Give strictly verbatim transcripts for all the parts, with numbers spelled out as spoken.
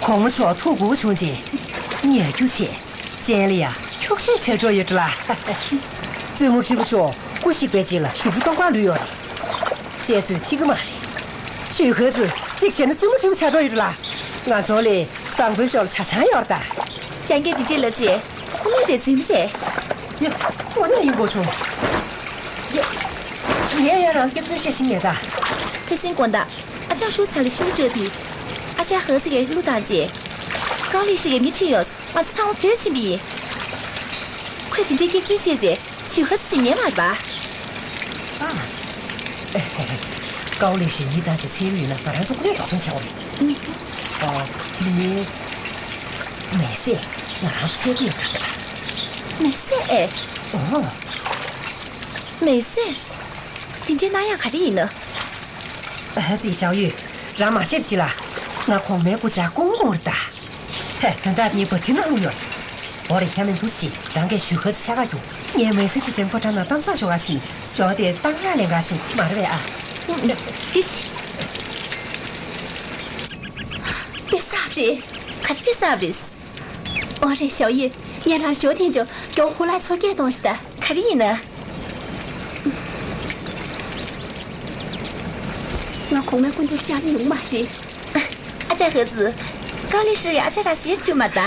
གོང་མ་མཆོག་ཐུགས་མགུ་བྱུང་རྗེས། ཉལ་རྒྱུ་བྱས། སྤྱན་ལ་ཡ་འཁྱོག་བཤད་བྱ་འགྲོ་ཡོད་འགྲོ་ལ། བཙུན་མོ་ཁྲི་པོ་མཆོག་སྐུ་གཤེགས་པའི་རྗེས་ལ་བཞུགས་ཁྲི་སྟོང་པར་ལུས་ཡོད་རེད། བཤད་ཚོད་ཐིག་གི་མ་རེད། ཞུས་ཧོ་ཙི་གཅིག་བྱས་ན་བཙུན་མོ་ཁྲི་པོ་ཆགས་འགྲོ་ཡོད་འགྲོ་ལ། ང་ཚོ་ལས་བཟང་པོའི་ཕྱོགས་ལ་ཆ་ཆང་ཡོད་རེད་ད། ཅང་གི་འདི་འདྲས་ལ་ཚེ། ཁོ་ན་རེད་རྫུན་རེད། ཡ། ཁོ་ན་ཡིན་དགོས་བྱུང་། ཡ། ངས་ཡ་རང་སྐྱབས་བཅོལ་བཤད་ཤིང་ངེས་ད། ཐེ་སིན་དགོན་བདག་ཨ་ཅག་ཧྲུའུ་ཚ་ལ་ཤུགས་སྤྲོད་དུས། ཨ་ཅག་ཧོ་ཙི་གིས་གླུ་བཏང་རྗེས། ཀའོ་ལི་ཧྲི་གིས་མི་ཁྲིད་ཡོད། ང་ཚོ་ཚང་མ་བྲོས་ཕྱིན་པ་ཡིན། ཁོས་དེ་འདྲའི་སྐྱག་རྫུན་བཤད་ཚེ་ཞུས་ཧོ་ཙི་ཉན་མ་རེད་པ། ཨ། ཀའོ་ལི་ཧྲི་ཡིན་ད་ཅི་ཚེ་རིང་ཡིན་ན་ང་རང་ཚོ་ཀུན་ནས་འགྲོ་སོང་བྱེད་འོ་རེད། ཨ། ནི། མེ་སེ། ང་རང་ཚོ་ཚེ་རིང་འགྲོ་གི་ལ། མེ་སེ་ཨེ། ཨོ། མེ་སེ། དེ་འདྲའི་གནའ་ཡག་ག་རེ་ཡིན་ནམ། ཨ་ཙི་ཞའོ་ཡུས། རང་མ་ཆེབ་ཤི་ལ། ང་གོང་མའི་སྐུ་ཕྱག་སྐུ་ངོ་རེད་ད། ཧེ། དོན་དག་དེ་བ་དེ་ནང་ལུ་ཡོད། འོ་རེད། ཁྱེད་མི་འདུག་ཅི། རང་གིས་ཞུས་ཧོ་ཙི་ཚད་ག་རྒྱུག་ངས་མེ་སེ་ཧྲི་ཅན་ཕོ་བྲང་ནང་གཏམ་བཟང་ཞུ་ག་ཕྱིན། ཞོ་དེ་བཏང་ཡག་ལེན་ག་ཕྱིན་མ་རེད་པས་ཨ། ཨུ། ཨུ། ཏི་ཤི། དཔེ་བསགས་རེད། ག་རེ་དཔེ་བསགས་རེད། ཨོ་རེད། ཞའོ་ཡུས། ངས་རང་ཞོ་འཐེན་ཆོག་མགྱོགས་ཧུ་ལ་ཚོ་སྐད་གཏོང་ཤི་ད། ག་རེ་ཡིན་ན། ང་གོང་མའི་སྐུ་མདུན་བཅར་མྱོང་མ་རེད། ཨ་ཅག་ཧོ་ཙི། ཀའོ་ལི་ཧྲི་ཡིས་ཨ་ཅག་རང་ཞེ་དྲག་བྱུང་མ་རེད་ད།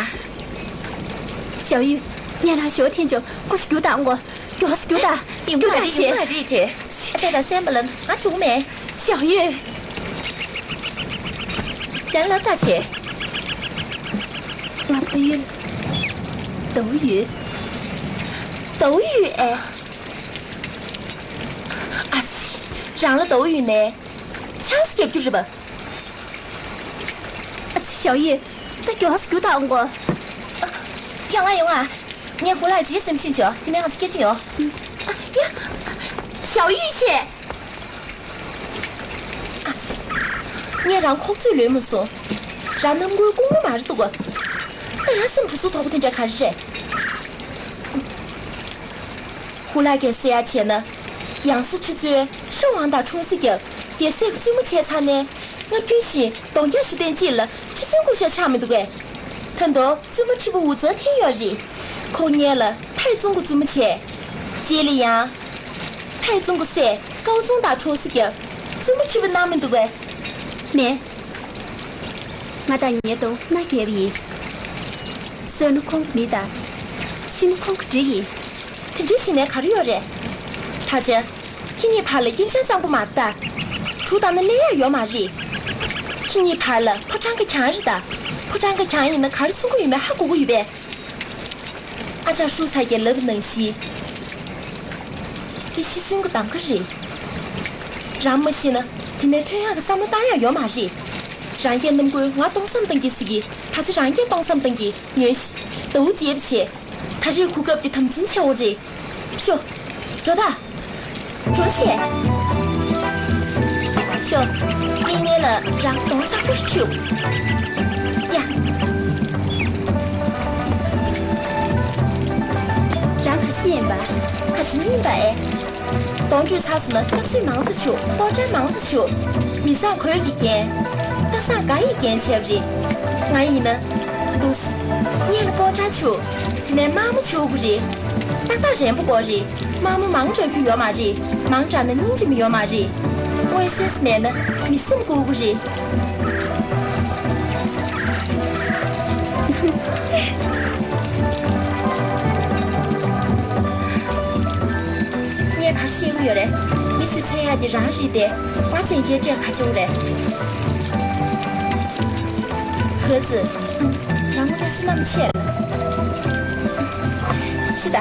ཞའོ་ཡུས། ངས་རང་ཞོ་འཐེན་ཆོག་སྐུ་ཞིག་རྒྱུགས་དང་གོ། མགྱོགས་སུ་རྒྱུགས་དང་། ཡོང་རྒྱུགས་མ་དང་རེད། ཆེ། ཡོང་མ་རེད་ཆེ། ཨ་ཅག་རང་སེམས་པ་ལ་ང་འགྲོ་གི་མེད། ཞའོ་ཡུས། རང་ལབ་དང་ཆེ། ང་ཕ་ཡུལ། ཏའོ་ཡུས། ཏའོ་ཡུས་ཨེ། ཨ་ཙི། རང་ལ་ཏའོ་ཡུས་ནས་ཆང་ས་རྒྱབ་རྒྱུ་རེད་པ། ཨ་ཙི། ཞའོ་ཡུས། ད་མགྱོགས་སུ་རྒྱུགས་དང་གོ། ཡོང་ང་ཡོང་ང་། ངས་ཧུ་ལ་ཅིག་སེམས་ཤིང་ཆོག་དེ་ནས་ང་ཚོ་སྐད་ཆ་ཡོང་། ཨ། ཡ། ཞའོ་ཡུས་ཆེ། ཨ་ཙི། ངས་རང་ཁོག་རྩོད་ལོན་མ་སོང་། རང་རྣམ་མགུར་ཀུང་མོ་མ་རེད་འདུག་ག་ད་ཡང་སེམས་བུ་སུ་དོག་པོ་དེ་འདྲ་ག་རེ་རེད། ཧུ་ལགས་ཀྱིས་ཟེར་ཡ་བྱས་ན། ཡང་སྲིད་ཁྲི་བཙུན་ཧྲི་ཝང་དང་འཁྲུག་ས་བརྒྱབ། རྒྱལ་སྲས་ཀྱི་བཙུན་མོ་བྱས་ཚར་ནས། སྔར་རྒྱུན་བཞིན་གདོང་རྒྱག་ཞུ་དོན་ཅི་ལ་ཁྲི་བཙུན་སྐུ་ཞབས་ཆགས་མི་འདུག་གས། ད་དུང་བཙུན་མོ་ཁྲི་པོ་ཝུ་ཙེ་འཐེན་ཡོད་རེད། ཁོང་སྔོན་ལ་ཐའི་ཙུང་གི་བཙུན་མོ་བྱས། རྗེས་ལ་ཡང་། ཐའི་ཙུང་གི་སྲས་ཀའོ་ཙུང་དང་འཁྲུག་ས་བརྒྱབ། བཙུན་མོ་ཁྲི་པོ་གནང་མི་འདུག་གས། མེད། ང་དང་ངའི་གདོང་མནའ་བསྐྱལ་བ་ཡིན། གསོན་ན་ཁོང་གི་མི་དང་། ཤི་ན་ཁོང་གི་འགྲིག་ཡིན། དེ་འདྲ་བྱས་ནས་ག་རེ་ཡོད་རེད། ད་ཆ། ཁྱེད་གཉིས་བར་ལ་སྐྱིན་ཆང་གཙང་པོ་མ་རེད་ད། གྲུ་བཏང་ན་སླེབས་ཡག་ཡོད་མ་རེད། ཁྱེད་གཉིས་བར་ལ་ཕོ་བྲང་གི་གྱང་རེད་ད། ཕོ་བྲང་གི་གྱང་ཡིན་ན་ག་རེ་མཚོན་གྱི་ཡོད་མེད་ཧ་གོ་གི་ཡོད་པས། ཨ་ཅག་ཧྲུའུ་ཚ་གིས་ལབ་པ་ནང་བཞིན། འདི་ཤི་གསོན་གྱི་གདམ་ག་རེད། རང་མ་ཤི་ན་དེ་ནས་ཐོན་ཡག་གི་བསམ་བློ་བཏང་ཡག་ཡོད་མ་རེད། རང་སྐྱེས་རྣམ་ཀུན་ང་སྟོང་བསམ་བཏང་གི་ཟེར་གི། ད་ཆ་རང་སྐྱེས་སྟོང་བསམ་བཏང་གི། ཉོན་ཞིག་ཟླ་བོ་རྗེས་པ་བྱས། ད་རེས་གོ་སྐབས་འདི་དམ་འཛིན་བྱེད་འོ་རེད། ཤོག་འགྲོ་ད། འགྲོ་བྱས། ཤོག་གཉིས་གཉིས་ལ་རང་གདོང་གཙང་པོ་ཞིག་ཁྲུས། ཡ། རང་ག་ཅི་ཡིན་པ། ག་ཅི་ཡིན་པ་ཨེ། གདོང་བཀྲུས་ཚར་སོང་ན་ཆབ་སྲིད་མང་ཙམ་བྱུག་སྤོ་བྲ་མང་ཙམ་བྱུག་མི་བཟང་གོས་ཀྱིས་བརྒྱན། རྟ་བཟང་སྒ་ཡིས་བརྒྱན་བྱས་པ་རེད། ང་ཡིན་ན། འདུག་སྔོན་ལ་སྤོ་བྲ་བྱུག་དེ་ནས་དམར་མོ་བྱུག་དགོས་རེད། ཏག་ཏག་རན་པོ་དགོས་རེད། དམར་མོ་མང་དྲགས་རྒྱུ་ཡོད་མ་རེད། མང་དྲགས་ན་སྙིང་རྗེ་མོ་ཡོད་མ་རེད། མངོན་གསལ་མེད་ན་མི་སེམས་འགུག་གི་རེད། ངས་ག་རེ་བཤད་ཀྱི་ཡོད་རེད། མི་ཚོས་འཚོལ་ཡག་དེ་རང་རེད་དེ། ང་བཙན་རྒྱལ་སྤྲད་ག་བྱེད་དགོས་རེད། ཧོ་ཙི། རང་ངོ་ནས་བསོད་ནམས་ཆེ་ལ། ཤི་ད།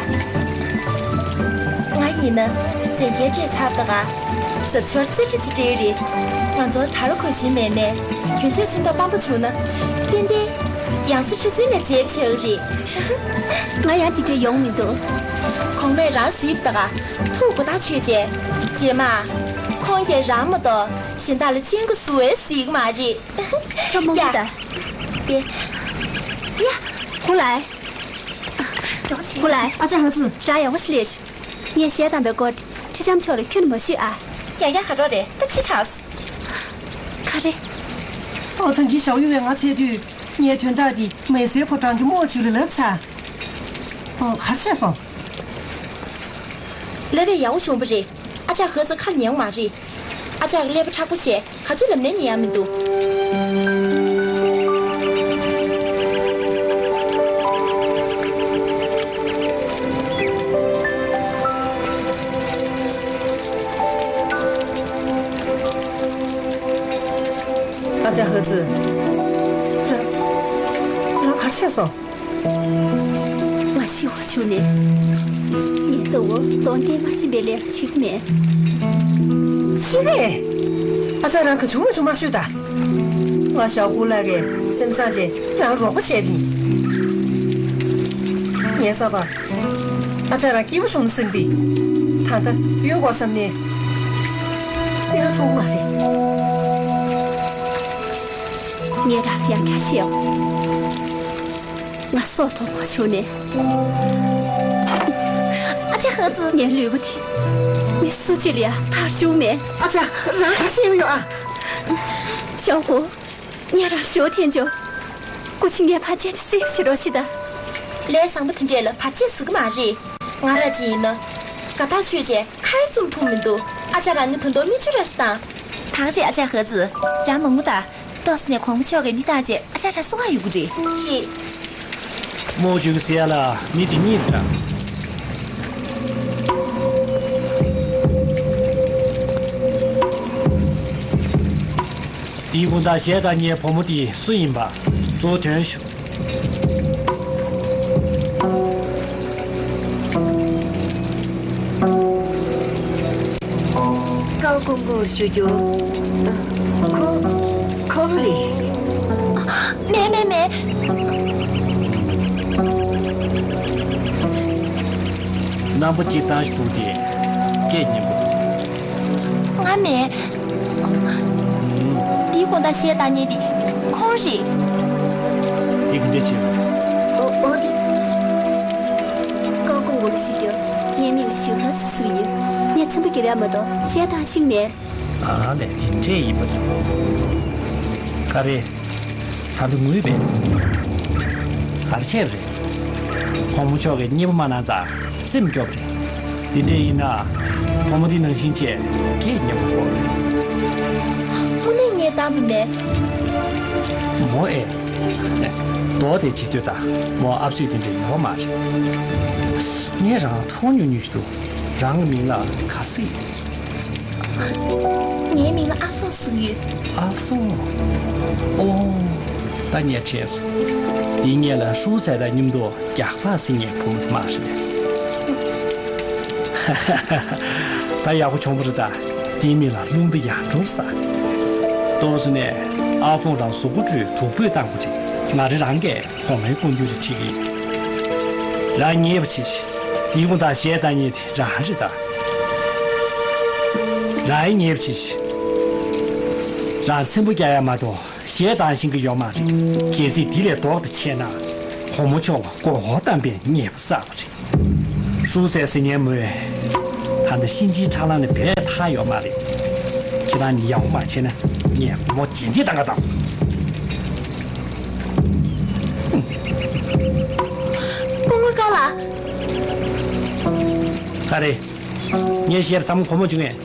ང་ཡིན་ན་བཙན་རྒྱལ་སྤྲད་ཚར་ད་ག་ཟབ་ཆོར་རྩེ་གྲ་ཅིག་སྤྲད་རེད། ང་ཚོ་དར་གོས་ཆེན་མེད་ནས་གྱོན་ཆས་ཚོན་མདོག་སྤམ་པོ་བྱུང་ན། ཏན་ཏན་ཡང་སྲིད་ཁྲི་བཙུན་ལ་མཛེས་ཆེ་གི་རེད། ང་ཡང་དེ་འདྲ་ཡོང་མི་འདུག་གོང་མས་རང་གཟིགས་ད་ག་ཐུགས་དགའ་ཐག་ཆོད་བྱས། རྗེས་མ། ཁོང་གིས་རང་མ་གཏོགས་གཞན་དག་ལ་སྤྱན་གྱིས་ཟུར་བས་གཟིགས་མ་རེད། ཆོ་མོ་ཡ། ད། དེ། ཡ། ཧུ་ལའི། ཧུ་ལའི། ཨ་ཅག་ཧ་ཙི། རང་ཡག་པོ་ཞིག་ལས་བྱུང་། ངས་གཞས་བཏང་པའི་སྐོར་དེ་ཁྲི་ལྕམ་མཆོག་ལ་ཁྱོན་ནས་མ་ཞུས་ཨ། ཡ་ཡ། ཧ་རོ་རེད། ད་ཕྱི་དྲགས། ག་རེ། ཨོ་ཐང་གི་ཞའོ་ཡུས་ང་འཚོལ་དུས། ངས་དོན་དག་འདི་མེ་སེར་ཕོ་བྲང་གི་རྨོ་ཆུ་ལ་ལབ་ཚར། ཨོ། ག་རེ་བྱས་སོང་། ལབ་པས་ཡག་པོ་བྱུང་བ་རེད། ཨ་ཅག་ཧི་ཙི་ཁ་ཉན་མ་རེད། ཨ་ཅག་གིས་ཀླད་པ་མཁྲེགས་པོ་བྱས། ག་ཚོད་ལབ་ནའི་ཉན་ཡག་མི་འདུག་ཨ་ཅག་ཧི་ཙི། ར། ར་ག་རེ་བྱས་སོང་། ང་ཤི་བ་བྱུང་ནས། ངས་ད་བར་གདོང་བསྟན་མ་ཟིན་པའི་ལས་ལ་བྱེད་ཀྱི་མེད། ཤི་རེད། ཨ་ཅག་རང་ག་བྱུང་མ་བྱུང་མ་ཤོད་ད། ང་ཞའོ་ཧུ་ལགས་ཀྱིས་སེམས་བཟང་བྱས་རང་རོགས་པ་བྱས་པ་ཡིན། ངས་བསམ་པར། ཨ་ཅག་རང་སྐྱིད་པོ་བྱུང་ན་བསམ་པས། ད་ལྟ་གཡོལ་དགོས་བསམ་ནས་གཡོལ་ཐུབ་མ་རེད། ངས་རང་ལ་ཡང་བསྐྱར་བཤད་ཡོང་། ང་སྲོག་ཐོག་ཁ་བྱུང་ནས། ཨ་ཅག་ཧི་ཙི། ངའི་ལུས་པོ་དེ་མི་སུ་གཅིག་ལ་ཡང་ཐར་བཅུག་མེད། ཨ་ཅག་རང་ག་རེ་བྱས་ཡོད་ཨ། ཞའོ་ཧུ། ངས་རང་ཞུ་འཐེན་ཆོག་སྐུ་མཁྱེན། ངའི་བར་ཆད་དེ་སེལ་བྱེད་རོགས་བྱེད་དང་། ལས་བཟང་པོ་དེ་འདྲས་ལ་བར་ཆད་ཟེར་གི་མ་རེད། ང་རང་ཅིག་ཡིན་ན། དགའ་ཐག་ཆོད་བྱས་ཁ་ཡང་བཙུམ་ཐུབ་མི་འདུག་ཨ་ཅག་རང་ནི་ད་དུང་མིག་ཆུ་ར་ཞིག་བཏང་། ད་ག་རེད། ཨ་ཅག་ཧི་ཙི། རང་མ་ངུ་ད། ཏོག་ཙམ་ནས་གོང་མ་མཆོག་གིས་མི་བཏང་བྱས་ཨ་ཅག་རང་གསོ་བ་ཡོང་གི་རེད། ཧི། རྨོ་ཆུ་གི་ཟེར་ཡ་ལ་མི་དེ་གཉིས་རེད་ད། དེའི་དགོང་དག་གཞས་བཏང་མཁན་བུ་མོ་དེ་སུ་ཡིན་པ་གཙོ་བོ་དོན་ཞུ། ཀའོ་ཀོང་ཀོང་ཞུ་རྒྱུ། ཁོ། ཁོ་རེད། མེད་མེད་མེད། རྣམ་པ་སྐྱིད་ཐང་ཞིག་འདུག་སྟེ། སྐད་སྙན་པོ་འདུག་ང་མེད། དེའི་དགོང་དག་གཞས་བཏང་མཁན་དེ་ཁོང་རེད། དེ་ག་འདྲ་བྱས། ཨོ། ཨོ་དེ། ཀའོ་ཀོང་ཀོང་ཞུ་རྒྱུ། ངའི་མིང་ཞུ་ཧ་ཙི་ཟེར་གྱི་ཡོད། ངས་ཚན་པ་རྒྱབ་ཡ་མ་གཏོགས་གཞས་བཏང་ཤེས་མེད། ཨ་ལས། དེ་འདྲས་ཡིན་པ་འདྲ། ག་རེ། ད་འདི་ངུས་པས། ག་རེ་བྱས་པ་རེད། གོང་མ་མཆོག་གིས་མཉེས་པོ་མ་གནང་ཙང་སེམས་སྐྱོ་བ་རེད། འདི་འདྲས་ཡིན་ན། གོང་མ་འདི་ནང་བཞིན་བྱས་སྐད་སྙན་པོ་ཕོག་རེད། དངོས་གནས་ངས་བཏང་བ་མེད། མོ་ཨེ། ཨེ། མདོག་དེ་བྱེད་དུས་ད་མོ་ཨབ་སུས་དེ་འདྲས་ཡོད་མ་རེད། ངས་རང་མཐོང་མྱོང་མྱོང་ཞིག་འདུག་རང་གི་མིང་ལ་ག་ཟེར་ཡིན། ངའི་མིང་ལ་ཨ་ཧྥང་ཟེར་གྱི་ཡོད། ཨ་ཧྥང་། ཨོ། ད་ངས་དྲན་སོང་། འདིའི་སྔོན་ལ་ཧྲུའུ་ཙའེ་དང་མཉམ་དུ་རྒྱགས་པ་ཟེར་མཁན་བུ་མོ་མ་རེད། ད་ཡག་པོ་བྱུང་བ་རེད་ད། འདིའི་མིང་ལ་རླུང་རྟ་ཡར་འགྲོ་ཟེར། ཏོག་ཙམ་ནས་ཨ་ཧྥང་རང་གཟུགས་པོ་བཀྲུས་སྡུག་སྤོས་བཏང་དགོས་རེད། ང་རེ་རང་གིས་གོང་མའི་སྐུ་མདུན་དུ་ཁྲིད་ཀྱི་ཡིན། རང་ཉེས་པ་བྱས་ཤིག་དེའི་དགོང་དག་གཞས་བཏང་མཁན་དེ་རང་རེད་ད། རང་ཉེས་པ་བྱས་ཤིག་རང་ཚེམ་བུ་རྒྱག་ཡ་མ་གཏོགས་གཞས་བཏང་ཤེས་ཀྱི་ཡོད་མ་རེད། གལ་སྲིད་དེ་ལས་ལྡོག་ཏུ་ཆས་ན། གོང་མ་མཆོག་ལ་མགོ་སྐོར་བཏང་བའི་ཉེས་པ་བསགས་པ་རེད། ཧྲུའུ་ཙའེ་ཟེར་མཁན་མོས། ད་ལྟ་གཤིན་རྗེའི་ཁྲག་རླངས་ནས་བས་ཐར་ཡོད་མ་རེད། ཁྱེད་རང་གཉིས་ཡག་པོ་མ་བྱས་ན་ངས་མོ་རྗེས་འདེད་གཏང་ག་གདའ། སྐུ་ངོ་ཀ་ལགས། ག་རེ། ངས་བཤད་པ་ཚང་མ་གོ་མ་བྱུང་ངས།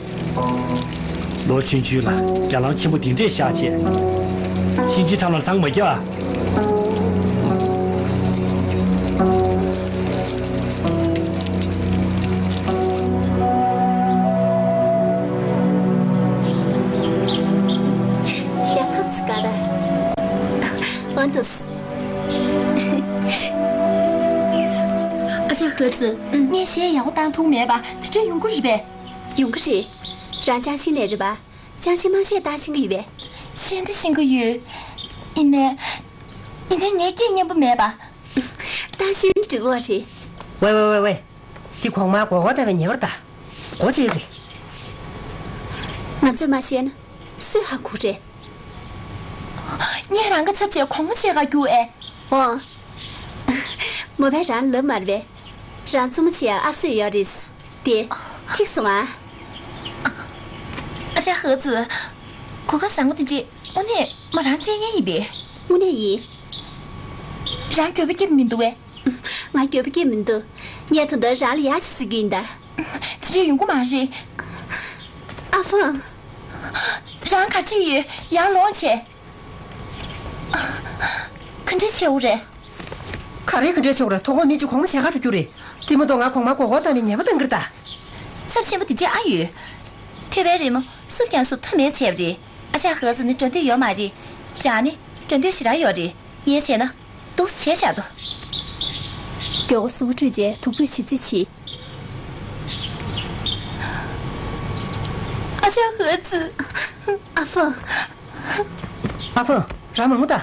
ལོ་ཆུང་ཆུང་ལ་རྒྱ་ལམ་ཆེན་པོ་འདི་འདྲས་བཞག་བྱས། གཤིན་རྗེའི་ཁྲག་རླངས་ལ་བཟང་མ་རྒྱབ་ཨ། ཡ་ཐོ་ཚི་ཀ་ར། ཨོ་འདུག་ཨ་ཅག་ཧི་ཙི། ངས་གཞས་ཡག་པོ་བཏང་ཐུབ་མེད་པ་དེ་འདྲ་ཡོང་གི་རེད་པས། ཡོང་གི་རེད། རང་ཅང་ཤིན་ནས་རེད་པ། ཅང་ཤིན་མང་གཞས་བཏང་ཤེས་ཀྱི་ཡོད་པས། ཤེས་ད་ཤེས་ཀྱི་ཡོད། ཡིན་ནའི། ཡིན་ནའི་ངའི་སྐད་སྙན་པོ་མེད་པ། བཏང་ཤེས་ན་འགྲིག་གི་རེད། ཝེ་ཝེ་ཝེ་ཝེ། འདི་གོང་མར་མགོ་སྐོར་བཏང་བའི་ཉེས་པ་རེད་ད། མགོ་བཅད་རེད། ང་ཚོས་མ་བཤད་ན་སུས་ཧ་གོ་རེད། ངས་རང་གི་ཚབ་བྱས་གོང་མ་མཆོག་ཁ་རྒྱུགས་ཨེ། འོ། མོ་པས་རང་ལབ་མ་རེད་པས། རང་བཙུན་མོ་བྱེད་ཡ་ཨབ་སོས་ཡོད་རེད། དེ། ཐིག་སོང་ཨ། ཨ་ཅག་ཧི་ཙི། གོ་སྐབས་བཟང་པོ་དེ་འདྲས་དངོས་གནས་མོ་རང་སྤྲད་མཁན་ཡིན་པས། དངོས་གནས་ཡིན། རང་འགྱོད་པ་སྐྱེས་མི་འདུག་གས། ང་འགྱོད་པ་སྐྱེས་མི་འདུག་ངས་ད་ལྟ་རང་ལ་ཡག་བྱས་ཟེར་གྱི་ཡིན་ད། དེ་འདྲས་ཡོང་གི་མ་རེད། ཨ་ཧྥང་། རང་ག་ཅི་ཡོད། ཡར་ལོངས་བྱས། ག་འདྲས་བྱེད་འོ་རེད། ག་རེ་ག་འདྲས་བྱེད་འོ་རེད། ཐོག་ཁོག་མི་གཅིག་གོང་མ་བྱེད་ག་འགྲོ་རྒྱུ་རེད། དེ་མ་གཏོགས་ང་གོང་མ་མགོ་སྐོར་བཏང་བའི་ཉེས་པ་གཏང་གི་རེད་ད། ཚབས་ཆེན་པོ་དེ་འདྲས་ཨ་ཡོད། ཐེ་བའི་རི་མོ་སུབ་ཀྱང་སུབ་ཐབས་མེད་བྱས་པ་རེད། ཨ་ཅག་ཧེ་ཙི་ནི་འགྲོ་འདོད་ཡོད་མ་རེད། རང་ནི་འགྲོ་འདོད་ཞེ་དྲག་ཡོད་རེད། ངས་བྱས་ན་འདུག་སེ་བྱས་བཞག་འདུག་མགྱོགས་པོ་གཟུགས་པོ་བཀྲུས་རྗེས་བདུག་སྤོས་བྱེད་རྩིས་བྱེད། ཨ་ཅག་ཧེ་ཙི། ཨ་ཧྥང་། ཨ་ཧྥང་། རང་མ་ངུ་ད།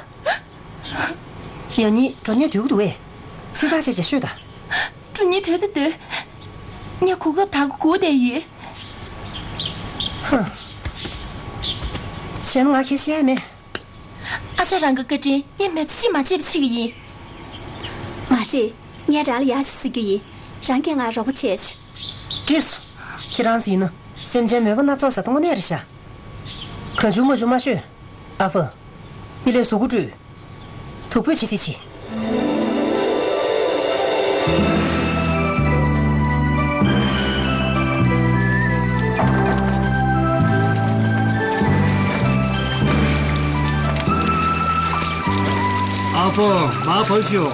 ཡང་ཉིད་འགྲོ་སྙིང་འདོད་ཀྱི་འདུག་གས། སེམས་ཐག་བཅད་བྱས་ཤོད་ད། འགྲོ་སྙིང་འདོད་ད་འདོད། ངས་གོ་སྐབས་དག་པ་སྒུག་བསྡད་ཡོད། ཧ། བྱས་ན་ང་ཁྱེད་བཤད་ཡ་མེད། ཨ་ཅག་རང་གི་བཀའ་དྲིན་ངས་མི་ཚེ་གཅིག་མ་བརྗེད་པ་བྱེད་ཀྱི་ཡིན། མ་རེད། ངས་རང་ལ་ཡག་བྱས་ཟེར་རྒྱུ་ཡིན། རང་གིས་ང་རོགས་པ་བྱས། འགྲིག་སོང་། ཁྱེད་རང་ཚོ་ཡིན་ན་སེམས་ཅན་མོས་པ་སྣ་ཚོགས་ཟེར་དངོས་གནས་རེད་ཤག་གང་བྱུང་མང་བྱུང་མ་ཤོད། ཨ་ཧྥང་། འདི་ལས་གཟུགས་པོ་བཀྲུས། བདུག་སྤོས་བྱེད་རྩིས་བྱེད། ཨ་ཧྥང་། མར་བབས་ཤོག་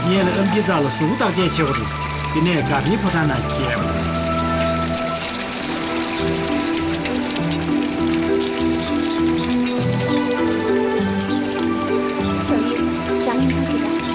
ངས་ལ་ཨེམ་ཆི་ཚང་ལ་གཟུགས་པོ་བརྟག་དཔྱད་བྱེད་དགོས་རེད། དེ་ནས་དགའ་ལྡན་ཕོ་བྲང་ནང་བསྐྱལ། ཞའོ་ཡུས། རང་ཉིད་ཐུག་གི་རེད།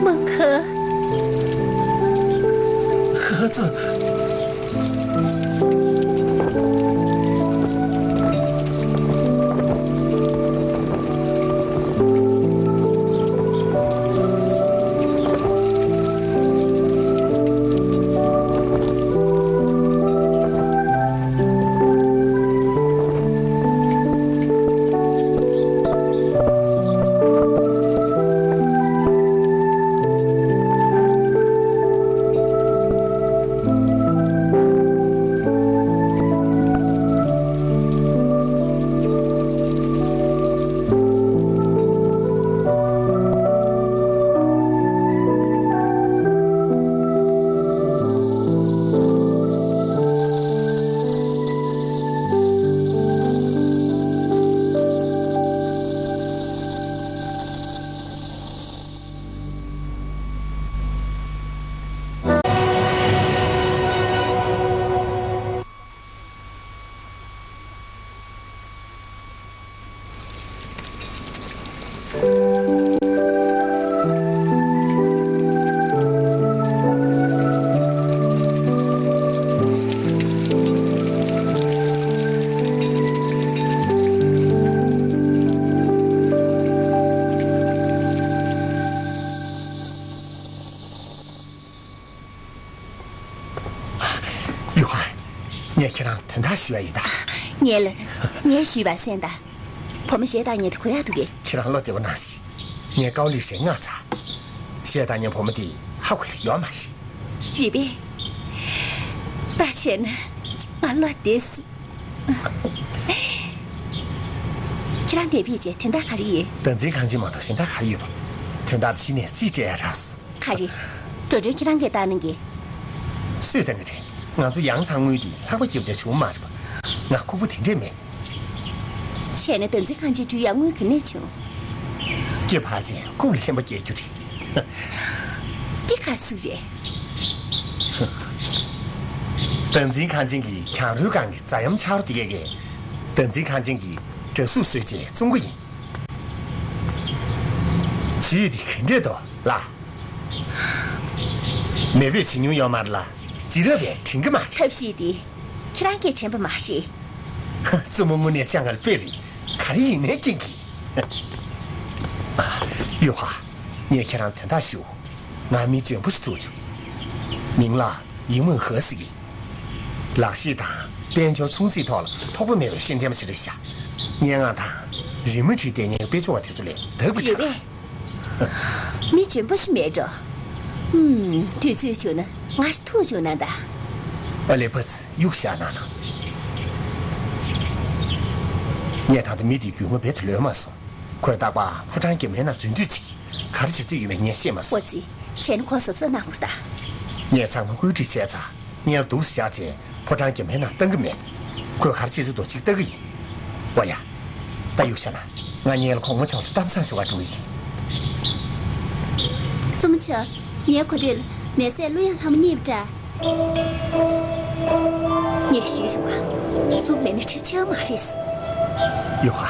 མང་ཁ། ཧི་ཧི་ཙི། ཡུ་ཧན། ངས་ཁྱེད་རང་དོན་དག་ཞུ་ཡ་ཡོད་ད། ངས་ལ། ངས་ཞུས་པ་གསན་ད། བུ་མོ་གཞས་བཏང་མཁན་དེ་གོ་ཡག་འདུག་གས། ཁྱེད་རང་བློ་བདེ་པོ་གནང་ཞིག་ངས་ཀའོ་ལི་ཧྲེ་མངགས་ཚར། གཞས་བཏང་མཁན་བུ་མོ་དེ་ཧ་གོ་ཡག་ཡོད་མ་རེད། རེད་པས། ད་བྱས་ན་ང་བློ་བདེ་སོང་། ཁྱེད་རང་འདིར་ཕེབས་རྗེས་དོན་དག་ག་རེ་ཡོད། བདག་འཛིན་ཁང་ཆེན་མ་གཏོགས་གཞན་དག་ག་རེ་ཡོད་པ། དོན་དག་དེ་གཞི་ནས་རྩིས་སྤྲད་ཡ་རག་སོང་། ག་རེ། འགྲོ་གྲོན་ཁྱེད་རང་གིས་བཏང་གནང་གི། སུས་བཏང་གི་རེད། ང་ཚོ་ཡང་ཚང་དངུལ་འདི་ལྷག་པ་རྒྱབ་བྱ་བྱུང་མ་རེད་པ། ང་ལྐུགས་པ་དེ་འདྲས་མེད། བྱས་ན་བདག་འཛིན་ཁང་ཆེན་བསྐྲུན་ཡ་དངུལ་ག་ནས་བྱུང་། སྐྱེས་ཕར་ཕྱིན་རྐུབ་ལ་ལྷན་པ་སྐྱེལ་རྒྱུ་རེད། ཅི་ག་ཟིག་རེད། བདག་འཛིན་ཁང་ཆེན་གྱི་གྱང་རུལ་སྒང་གི་རྫ་གཡམ་ཆག་རོ་དེ་གས་ཀྱིས་བདག་འཛིན་ཁང་ཆེན་གྱི་འདྲ་གཟུགས་བཟོས་རྗེས་བཙོང་གི་ཡིན། བྱེད་ཡུལ་དེ་ག་འདྲས་འདུག་ལགས། མེས་པོས་བྱེད་མྱོང་ཡོད་མ་རེད་ལ། རྗེས་རབས་པས་དྲན་གྱི་མ་རེད། ཐབས་ཤེས་དེ་ཁྱེད་རང་གིས་དྲན་པ་མ་རེད། བཙུན་མོ་དངོས་གནས་སྤྱང་ངར་དཔེ་རེད། ག་རེ་ཡིན་ནའི་རྐྱེན་གྱིས། ཨ། ཡུ་ཧ། ངས་ཁྱེད་རང་དོན་དག་ཞུ། ང་མི་འཇོན་པོ་ཞིག་ཐུག་བྱུང་། མིང་ལ་ཡིན་མོན་ཧ་ཟེར་གི། ལག་ཤེས་དང་དཔལ་འབྱོར་ཚོང་རྩིས་ཐོག་ལ་ཐོགས་པ་མེད་པའི་ཤེས་ལྡན་པ་ཞིག་རེད་ཤག། སྙན་ངག་དང་རི་མོ་བྲིས་བསྡད་མཁན་གྱི་དཔེ་སྦྱོར་བ་དེ་ཚོ་ལས་ལྡབ་ཀྱིས་རེད་དྲག་པས། མི་འཇོན་པོ་ཞིག་མེད་འགྲོ། ཧུམ། དུས་ཚོད་བྱུང་ན་ང་ཞིག་ཐུག་བྱུང་ན་ད། ཨ་ལེ་ཕ་ཙི་གཡུག་བཞག་གནང་ན། ངས་ད་ལྟ་མི་དེའི་རྒྱུས་མངའ་རྦད་དེ་ལོན་མ་སོང་། ཁོས་རྟག་པར་ཕོ་བྲང་རྒྱབ་མའི་ནང་འཛུལ་འདོད་བྱེད་ཀྱི། ག་རེ་བྱེད་རྩིས་ཡོད་མེད་ངས་ཤེས་མ་སོང་། ཨོ་ཙི། བྱས་ན་ཁོ་གཟབ་གཟབ་གནང་དགོས་ད། ངས་ཚང་མ་བཀོད་སྒྲིག་བྱས་ཚར། སྔོན་ལ་འདུག་སེ་བཞག་བྱས་ཕོ་བྲང་རྒྱབ་མའི་ནང་བཏང་གི་མེད། ཁོས་ག་རེ་བྱེད་རྩིས་འདུག་ཅིག་ལྟ་གི་ཡིན། ཨོ་ཡ། ད་གཡུག་བཞག་ན། ང་སྔོན་ལ་གོང་མ་མཆོག་ལ་གཏམ་བཟང་ཞུ་གར་འགྲོ་གི་ཡིན། བཙུན་མོ་མཆོག། ངའི་གོ་ཐོས་ལ་མེ་སྲེག་གླུ་དབྱངས་ལྷ་མོ་རྙེད་པ་འདྲ། ངས་ཞུས་བྱུང་བ། གཟུགས་མེད་ན་ཁྲིམས་ཆད་མ་རེད། ཡོ་ཧ།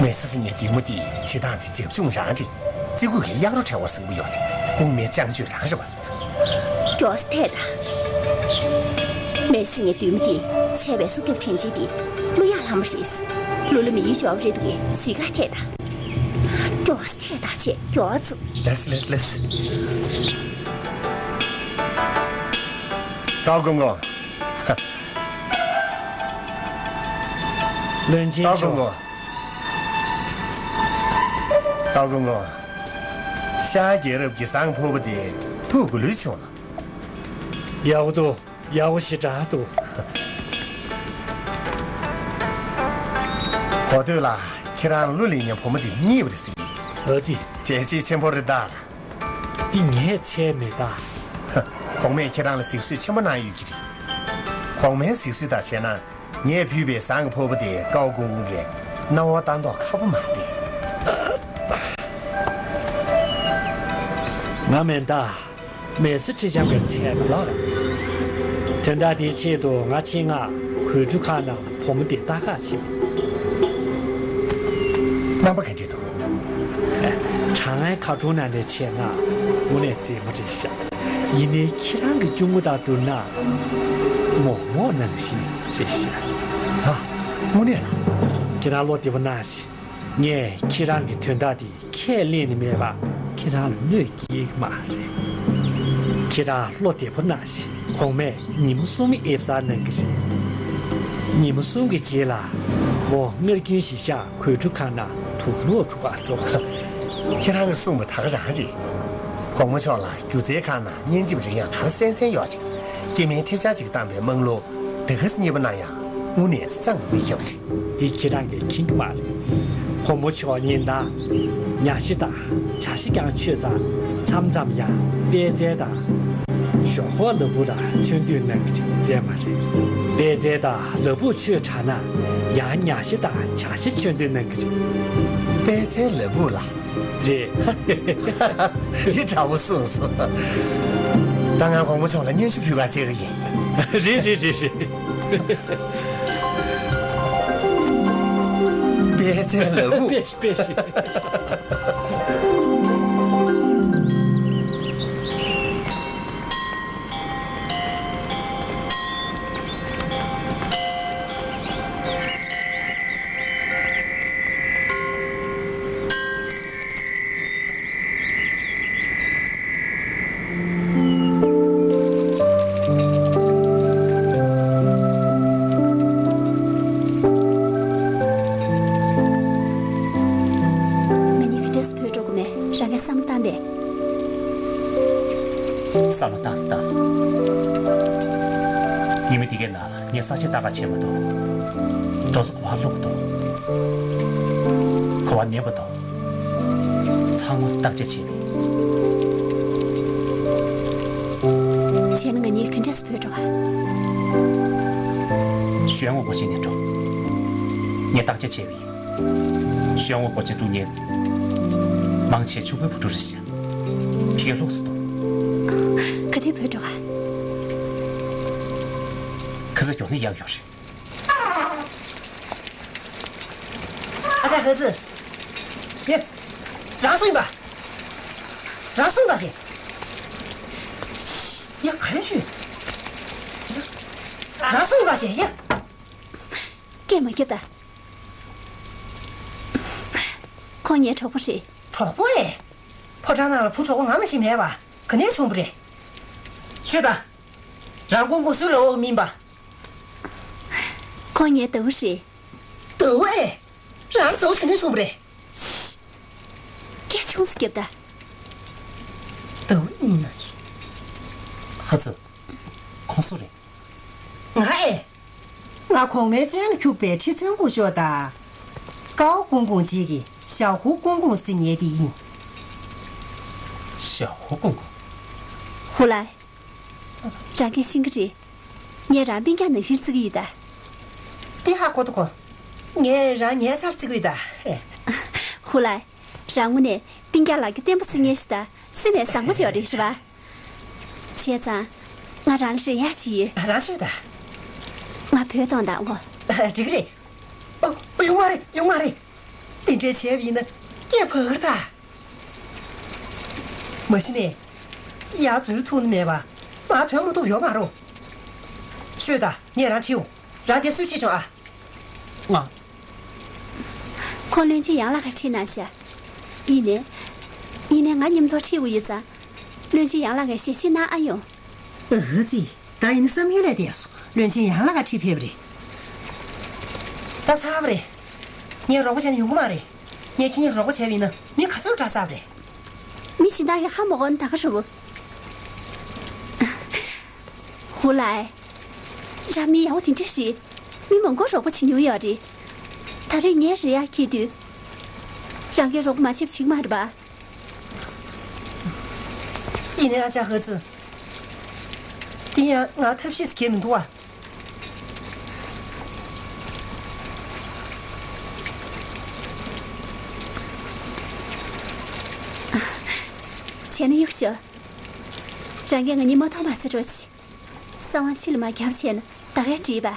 མེ་སྲེག་ཟེར་མཁན་དེ་མོ་དེ་བྱེད་སྟངས་དེ་བྱབ་ཆུང་རང་རེད། བརྩི་བཀུར་གྱི་གཡག་རོ་བྲལ་བ་ཟིག་པོ་ཡོད་རེད། དཔུང་མེད་ཅང་ཅུས་རང་རེད་བ། མགྱོགས་སེ་ཐད་ད། མེ་སྲེག་ཟེར་མཁན་དེ་མོ་དེ་ཚད་པའི་སྲོག་སྐྱོབ་དྲིན་ཆེན་དེ་གླུ་དབྱངས་ལྷ་མོ་རེད། གླུ་ལ་མི་ཡུལ་འབྱོར་བ་རེད་འདུག་གས། གཟིགས་ག་ཐད་ད། མགྱོགས་སེ་ཐད་ད་བྱས་མགྱོགས་ཙམ། ལེགས་ལེགས་ལེགས། ཀའོ་ཀུང་ཀུང་། བློན་ཆེན་ཀའོ་ཀུང་མཆོག། ཀུང་། ཀའོ་ཀུང་ཀུང་། ཤར་རྒྱལ་རབས་ཀྱི་ཟངས་ཕོར་པ་དེ་ཐུག་གི་ལུས་བྱུང་ལ། ཡག་པོ་འདུག། ཡག་པོ་ཞེ་དྲག་འདུག། གོ་ཐོས་ལ་ཁྱེད་རང་གླུ་ལེན་མཁན་བུ་མོ་དེ་རྙེད་པ་རེད་ཟེར་གི། ཨ་ཙི། བྱས་རྗེས་ཆེན་པོ་རེད་ད། འདི་ངས་འཚོལ་མེད་ད། གོང་མས་ཁྱེད་རང་ལ་གཟིགས་གསོལ་ཆེན་པོ་གནང་ཡོད་ཀྱི་རེད། གོང་མའི་གཟིགས་གསོལ་དང་བྱས་ན། ངས་ཕུལ་བའི་ཟངས་ཀྱི་ཕོར་པ་དེ་ཀའོ་ཀུང་ཀུང་གིས་སྣང་བ་ལྟ་མདོག་ཁ་པོ་མ་རེད། ང་མིན་ད། མེ་སྲེག་ཁྲི་ལྕམ་གྱིས་འཚོལ་གནང་ཤག། དོན་དག་དེའི་ཆེད་དུ་ང་ཆེད་མངགས་གོས་འཁྲུ་ཁང་ནང་བུ་མོ་དེ་ལྟ་ག་ཕྱིན། རྣམ་པ་ག་འདྲ་འདུག། ཧེ། བྲང་ཁའི་ཁ་ཐུག་ནང་ནས་བྱས་ན་དངོས་གནས་མཛེས་མ་རེད་ཤག། ཡིན་ནའི་ཁྱེད་རང་གི་གཅུང་མོ་དང་བསྡུར་ན་མོག་མོག་ནང་བཞིན་རེད་ཤག། ཨ། དངོས་གནས་ལ། ཁྱེད་རང་བློ་བདེ་པོ་གནང་ཞིག། ངས་ཁྱེད་རང་གི་དོན་དག་དེ་ཁས་ལེན་ནི་མེད་པ་ཁྱེད་རང་ལ་གནོད་སྐྱེལ་གྱི་མ་རེད། ཁྱེད་རང་བློ་བདེ་པོ་གནང་ཞིག། གོང་མས་ཉིན་མོ་གསུམ་ཨེབ་གསར་གནང་གི་རེད། ཉིན་མོ་གསུམ་གྱི་རྗེས་ལ་མོ་སྔར་རྒྱུན་བཞིན་ཤག་གོས་འཁྲུ་ཁང་ནང་དུག་སློག་འཁྲུ་གར་འགྲོ། ཁྱེད་རང་གིས་གསུངས་པ་ད་ག་རང་རེད། གོང་མ་མཆོག་ལ་སྒྱུ་རྩལ་ཁང་ནང་སྙན་འཇེབས་རེ་ཡང་ག་རེ་གསན་གསན་ཡོད་རེད། སྐྱེ་དམན་ཐེབས་ཆག་ཅིག་བཏང་པའི་དམངས་གླུ་དེ་ག་ཚོད་རྙེད་པ་ན་ཡང་དངོས་གནས་བསམ་མི་ཁྱབ་པ་རེད། འདི་ཁྱེད་རང་གིས་མཁྱེན་གྱི་མ་རེད། གོང་མ་མཆོག་ཉིན་ལྟར་ཉ་ཤ་དང་བྱ་ཤ་རྐྱང་མཆོད་ཙང་མཚམས་མཚམས་ཡང་པད་ཚལ་དང་ཞོག་ཁོག་ལ་ཕུག་ར་མཆོད་འདོད་གནང་གི་རེད་མ་རེད། པད་ཚལ་དང་ལ་ཕུག་མཆོད་དྲགས་ན་ཡང་ཉ་ཤ་དང་བྱ་ཤ་མཆོད་འདོད་གནང་གི་རེད། པད་ཚལ་ལ་ཕུག་ལ། རེད། འདི་འདྲ་བོ་གསུངས་སོང་། ད་ང་གོང་མ་མཆོག་ལ་སྙན་ཞུ་ཕུལ་ག་བཅར་གི་ཡིན། རེད་རེད་རེད་རེད། པད་ཚལ་ལ་ཕུག། པད་པད་ཤི། ང་གཉིས་ག་འདྲས་སེ་བུད་འགྲོ་དགོས་མེད། རང་གིས་བསམ་བློ་བཏང་པས། བསམ་བློ་བཏང་བཏང་། ཉི་མ་འདི་གའི་ནང་ལ་ངས་ས་ཆ་ལྟ་ག་ཕྱིན་མ་གཏོགས། འགྲོ་ས་ག་པར་ལྷུང་འདུག། ག་པར་མནན་པ་འདུག། ཚང་མ་བརྟག་དཔྱད་བྱས་པས། བྱས་ན་ང་གཉིས་ག་འདྲས་སེ་བུད་འགྲོ་བ། གཞོན་ནུ་སྒོ་ཆེན་ནས་འགྲོ། ངས་བརྟག་དཔྱད་བྱས་པས། གཞོན་ནུ་སྒོ་ཆེན་དཀྲུག་མཁན། མང་ཆེ་ཕྱུག་པོའི་བུ་ཕྲུག་རེད་ཤག། ཁྱེད་ལོགས་སུ་གཏོང་། ག་དུས་བུད་འགྲོ་ག་ཁ་ས་མགྱོགས་ནས་ཡག་ཡོད་རེད། ཨ་ཅག་ཧི་ཙི། ཡེ། རང་སུ་ཡིན་པ། རང་སུ་ཡིན་པ་ཞིག་ཡེ་ག་རེ་ཞུས། རང་སུ་ཡིན་པ་ཞིག་ཡེ། སྐད་མ་རྒྱབ་ད། ཁོང་ངའི་གྲོགས་པོ་རེད། གྲོགས་པོ་ཨེ། ཕོ་བྲང་ནང་ལ་བུ་གྲོགས་པོ་ང་མ་ཞིག་མེད་པ། ག་ནས་བྱུང་བ་རེད། ཤོད་ད། རང་ཀུང་ཀུང་སུ་ལ་འོག་མིན་པ། ཁོང་ངའི་ཟླ་བོ་རེད། ཟླ་བོ་ཨེ། རང་ཟླ་བོ་ག་ནས་བྱུང་བ་རེད། སྐད་ཆུང་ཙམ་རྒྱབ་ད། ཟླ་བོ་ཡིན་ན་ཅི། ཧི་ཙི། ཁོང་སུ་རེད། ང་ཨེ། ང་གོང་མའི་སྤྱན་ལ་འཁྱུག་པའི་ཁྲི་ཚུན་སྐུ་ཞབས་དང་། ཀའོ་ཀུང་ཀུང་རྗེས་ཀྱི་ཞའོ་ཧུ་ཀུང་ཀུང་ཟེར་མཁན་དེ་ཡིན། ཞའོ་ཧུ་ཀུང་ཀུང་། ཧུ་ལའེ། རང་གིས་ཤེས་ཀྱི་རེད། ངས་རང་སྤུན་ཀྱག་ནང་བཞིན་བརྩི་གི་ཡོད་ད། དེ་ཧ་གོ་ད་གོ། ངས་རང་ངའི་སར་བརྩི་གི་ཡོད་ད། ཧུ་ལའེ། རང་ངོ་ནས་སྤུན་ཀྱག་ལག་གི་བརྟན་པོ་བརྩི་མཁན་ཞིག་དང་སེམས་ནས་བཟང་པོ་ཅིག་ཡོད་རེད་རེད་པ། བྱས་ཙང་། ང་རང་ལ་རེ་ཡག་ཅིག་ཡོད། རང་ཤོད་ད། ང་བུད་གཏོང་དང་ངོ་། འགྲིག་གི་རེད། ཨོ། ཡོང་མ་རེད། ཡོང་མ་རེད། དེ་འདྲས་བྱས་པ་ཡིན་ན་སྐད་བག་གི་རེད་ད། མ་གཞི་ནས་ཡར་འཛུལ་ཐུབ་ནི་མེད་པ། མར་ཐོན་མ་ཐུབ་ཡོད་མ་རེད། ཤོད་ད། ངས་རང་ཁྲིད་འོང་། རང་དེ་སུས་ཁྲིད་བྱུང་ཨ། ང་། ཁོང་བློན་ཆེན་ཡང་ལགས་ཀྱིས་ཁྲིད་གནང་ཤག་ཡིན་ནའི། ཡིན་ནའི་ང་མཉམ་དུ་ཁྲིད་དགོས་ཡོད་ཙང་། བློན་ཆེན་ཡང་ལགས་ཀྱིས་ཞལ་བཞེས་གནང་ཨ་ཡོང་། ཨ་ཙི། ད་ཡིན་ན་བསམ་ཡུལ་ལས་འདས་སོང་། བློན་ཆེན་ཡང་ལགས་ཀྱིས་ཁྲིད་ཕེབས་པ་རེད། ད་ཚར་བ་རེད། ངས་རོགས་པ་བྱས་ན་ཡོང་གི་མ་རེད། ངས་ཁྱེད་གཉིས་ལ་རོགས་པ་བྱས་པ་ཡིན་ན་མི་ག་ཚོད་དྲག་ཚར་བ་རེད། མི་གཞན་དག་གིས་ཧ་མ་གོ་ན་ད་ག་རེད་པ། ཧུ་ལའེ། རང་མི་ཡག་པོ་དེ་འདྲ་རེད། མི་མང་པོ་རོགས་པ་བྱེད་མྱོང་ཡོད་རེད། ད་རེས་ངས་རེ་ཡག་འཁྱེར་དུས། རང་གིས་རོགས་པ་མ་བྱེད་པ་བྱེད་ཀྱི་མ་རེད་པ། ཡིན་ནའི་ཨ་ཅག་ཧི་ཙི། དེ་ཡང་ང་ཐབས་ཤེས་སུ་གྱེས་མི་འདུག་ཨ། བྱས་ན་གཡུག་ཞོག་རང་གིས་ང་གཉིས་མ་མཐོང་བ་བྱེད་རོགས་བྱེད། གསང་བ་ཕྱི་ལ་མ་རྒྱབ་བྱས་ན་ད་གས་འགྲིག་པ།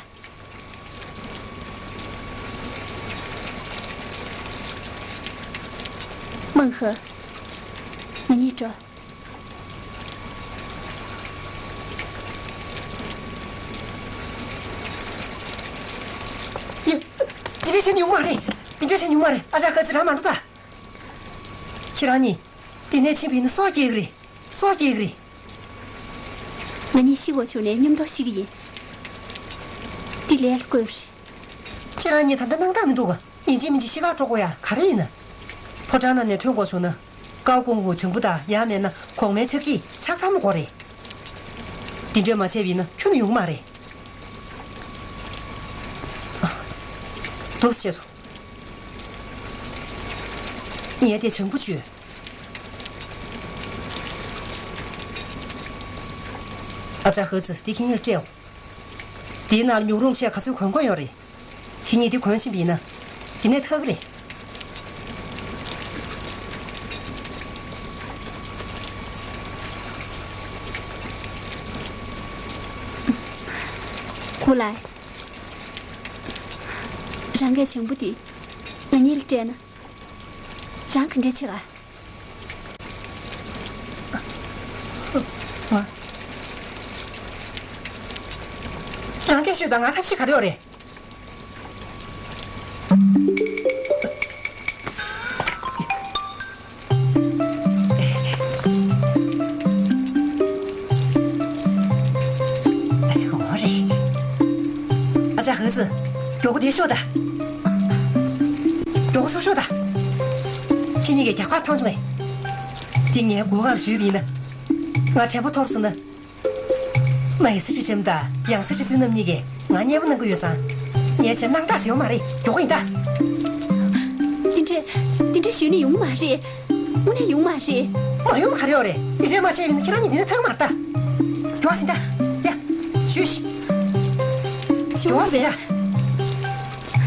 མང་ཧོ། ང་གཉིས་འགྲོ། ཡ། དེ་འདྲས་བྱས་ན་ཡོང་མ་རེད། དེ་འདྲས་བྱས་ན་ཡོང་མ་རེད། ཨ་ཅག་ཧི་ཙི། རང་མ་འགྲོ་ད། ཁྱེད་རང་གཉིས་དེ་ནས་ཕྱིན་པ་ཡིན་ན་སྲོག་སྐྱེལ་གི་རེད། སྲོག་སྐྱེལ་གི་རེད། ང་གཉིས་ཤི་དགོས་བྱུང་ནའི་མཉམ་དུ་ཤི་གི་ཡིན། འདི་ལས་ལ་བཀོད་པ་རེད། ཁྱེད་རང་གཉིས་ད་ལྟ་སྣང་དག་མི་འདུག་ག་ཡིན་གཅིག་མིན་གཅིག་ཤི་ཁར་འགྲོ་དགོས་ཡ་ག་རེ་ཡིན་ན། ཕོ་བྲང་ནང་ནས་ཐོན་དགོས་བྱུང་ན། ཀའོ་ཀུང་ཀུང་བྱང་བུ་དང་། ཡང་མིན་ན་གོང་མའི་ཕྱག་བྲིས་ཕྱག་ཐམ་དགོས་རེད། འདི་འདྲས་མ་བྱས་པ་ཡིན་ན་ཁྱོན་ནས་ཡོང་གི་མ་རེད། འདུག་སེ་བྱེད་དོ། ངས་དེ་བྱང་བུ་བཅོས། ཨ་ཅག་ཧི་ཙི། འདི་ཁྱེད་གཉིས་ལ་སྤྲད་འོང་། འདིའི་ནང་ལ་ཉུག་རུམ་ཆས་ག་ཚོད་གོན་དགོས་ཡོད་རེད། ཁྱེད་གཉིས་འདི་གོན་ཕྱིན་པ་ཡིན་ན། འདི་ནས་ཐར་གི་རེད། ཧུ་ལའེ། རང་གིས་བྱང་བུ་འདི་ང་གཉིས་ལ་སྤྲད་ན། རང་ག་འདྲས་བྱེད་ག་རང་སྐད་ཤོད་དང་། ང་ཐབས་ཤེས་ག་རེ་ཡོད་རེད། འོ་རེད། ཨ་ཅག་ཧི་ཙི། མགྱོགས་པོ་འདི་ཤོག་ད། མགྱོགས་པོ་ཚུར་ཤོག་ད། ཁྱེད་གཉིས་ཀྱིས་རྒྱབ་ཁ་མཐོང་བྱུང་བས། འདི་ངའི་མགོ་སྒང་ལ་གཞུས་པ་ཡིན་ན། ང་དྲན་པ་འཐོར་སོང་ན། མ་ཡི་ས་ཁྲི་ཆེམ་དང་ཡང་ས་ཁྲི་བཙུན་རྣམ་གཉིས་ཀྱིས་ང་མཉེས་པོ་གནང་གི་ཡོད་ཙང་། ངས་བྱས་སྣང་དག་ཟེར་བ་མ་རེད། མགྱོགས་པོ་ཡིན་ད། འདི་འདྲས། འདི་འདྲས་གཞུས་ནས་ཡོང་གི་མ་རེད། དངོས་གནས་ཡོང་གི་མ་རེད། མ་ཡོང་ག་རེ་ཡོད་རེད། འདི་འདྲས་མ་བྱས་པ་ཡིན་ན་ཁྱེད་རང་གཉིས་འདི་ནས་ཐར་གི་མ་རེད་ད། མགྱོགས་ཟིན་ད། ཡ། གཞུས་ཤིག་མགྱོགས་ཟིན་ད།